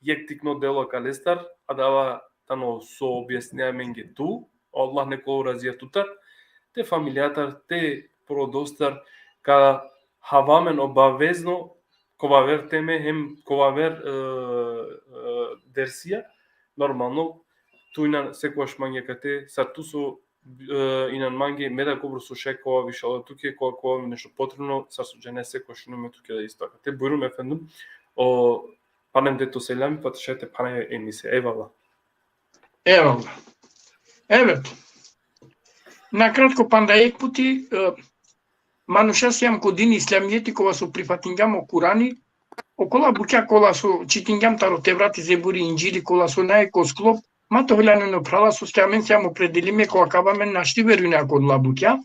јек тикно дело акалестар, а дава тано со објаснеа менге ту, Аллах неколо разија тутар, те фамилијатар, те породостар, ка хавамен обавезно, ковавер теме, хем ковавер, е, е, дерсија, нормално, ту и на секогаш манге кате, сар ту со, е, и на манге, ме да кобро со шај кова више, ала туке кова, кова ми нешто потребно, сар со џене секогаш и на ме туке да исто кате. Бујрум ефендум, о, панем дето селам, па те шајте пане емисија. Ејвала. Ејвала. Евет. Накратко, панда ек пути, е, мануша сијам ко дин исламијети, кога со прифатинѓам о Курани, окола букја кола со читинѓам таро Теврати, Зебури, Инџили, кола со најко склоп, ма то хилјано но прала со ске, а мен сијам определиме кола кава мен нашти верујне ако одла букја,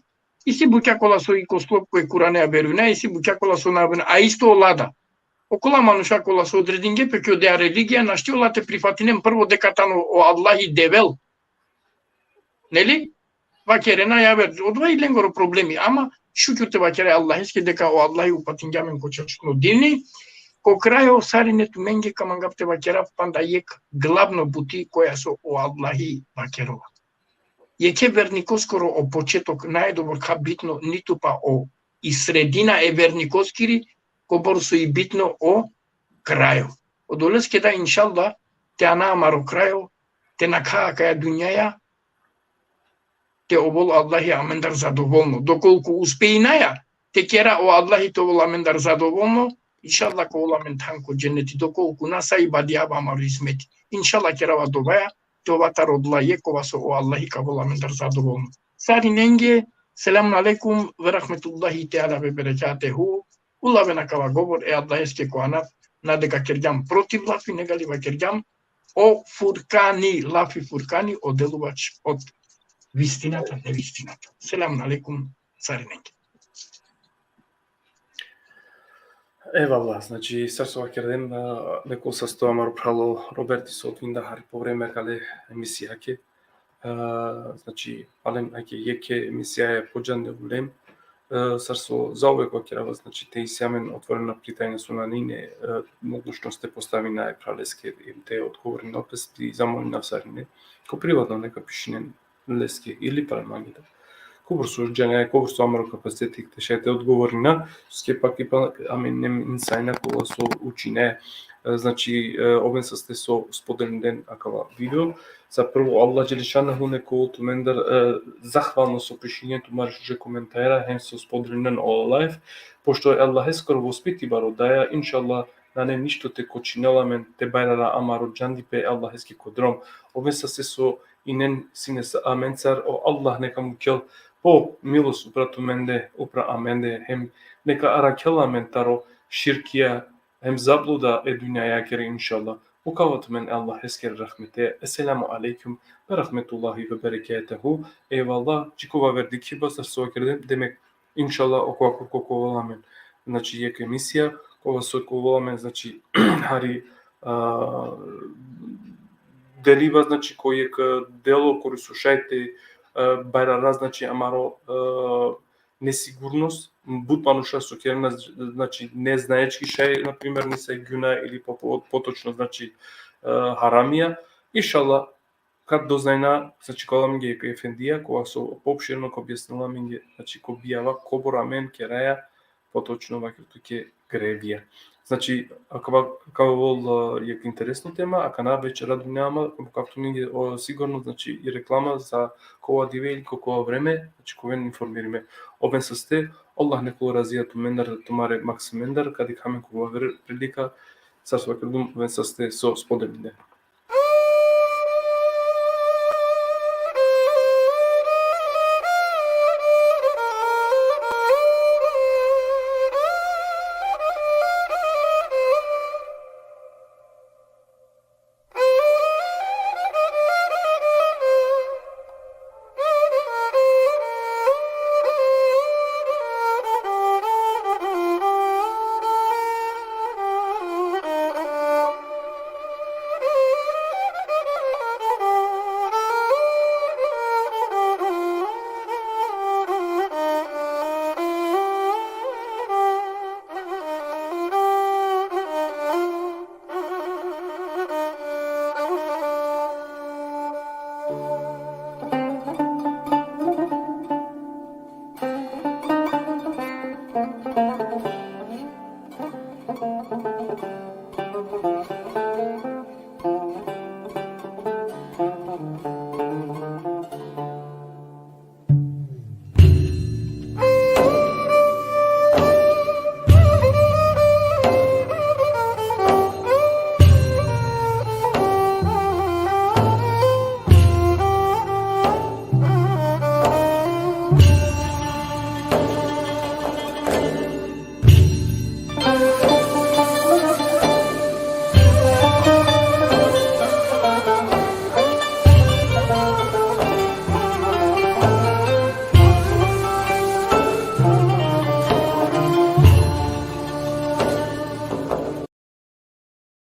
и си букја кола со и ко склоп кој Куране а верујне, и си букја кола со навен, а исто олада. Окола мануша кола со одрединге пе ке одеа религија, нашти ола те прифатинем прво дека тано о Аллахи Девел. Нели? Вакерена, ја вер, одва и ленгоро проблеми, ама шукур те вакере Аллахеске дека о Аллахи упатинѓа мен ко чачно дини, ко крајо сарине ту менге ка мангав те вакерав панда ек главно бути која со о Аллахи вакерова. Еке верникоскоро о почеток најдобор ка битно, ниту па о и средина е верникоскири, кобор со и битно о крајо. Одолеске да, иншалла, те ана амаро крајо, те накаја каја дуњаја, те овол Аллахи амендар задоволно. Доколку успеинаја, те кера о Аллахи те овол амендар задоволно, иншалла ко овол амен танко џенети, доколку на са и бадијава амаро измети. Иншалла керава доваја, те ова таро одла е кова со о Аллахи ка овол амендар задоволно. Сариненге, селамун алейкум ве рахметуллахи теала ве берекатеху. Улавена кава говор е Аллахеске ко анав, на дека керѓам против лафи, нега ли ва керѓам о фуркани, лафи фуркани, о делувач од вистината, невистината. Селамун алейкум, сариненге. Евала, значи, сар со вакердем, а, некол састо амаро прало Роберти со одвин да хари по време кале емисијаке. А, значи, палем, аке, јеке емисија е поџан да улем. e, sar so zauvek vakerava, znači, te isi amen otvorena pitanja so nane ine, e, mogućnost te postavina e phraleske, te odgovorina, opet te zamolina sarine ko privatno neka pišinen leske ili pale mange da. Kobor so džanaja, kobor so amaro kapaciteti te šaj te odgovorina, soske pak i pa amen inem insajna kola so učine, e, znači, e, oven saste so spodelinen akava video. Za prvo, Allah dželle šanuhu neka ovel tumendar, e, zahvalno so pišinđen tumare šuže komentara, hem so spodelinen o live, pošto e Allaheskoro vospiti baro daja, inšallah, nane ništo te kočinel amen te bajrara amaro džandipe e Allaheske ko drom. Oven saste so inen sine sa amencar, o Allah neka mukel po milost upra tumende, upra amende, hem neka arakhel amen taro širkija, hem zabluda e dunjajakere, inšallah. Ukava tumen e Allaheskere rahmete. Esselamu alejkum ve rahmetullahi ve berekatuhu. Ejvallah, dži kova aver dikhiba, sar so vakerde, demek, inšallah, okova kurko ka ovel amen, znači, jekh emisija, kova so ka ovel amen, znači, hari, a, deliba, znači, ko jekh delo kori so šaj te, a, bajrara, znači, amaro, a, nesigurnost, but manuša so kerena, znači, neznaečki šaj, na primer, nesaj gjuna ili po, po, potočno, znači, a, haramija. Inšallah, kad doznajna, znači, ka ovel amenge jekh efendija, kova so poopširno ka objasnela amenge, znači, ka objava kobor amen keraja, potočno vakeri tuke, grevija. Znači, akava, akava ovel, a, jekh interesno tema, akana već radujnava ma, ka, ka tumen, o, sigurno, znači, i reklama za kova dive ili ko kova vreme, znači, ka oven informirime. Oven saste, Allah neka ovel razija tumendar, tumare maksimendar, ka dikha amen ko kova aver prilika, sar so vakerdum, oven saste so spodelinen.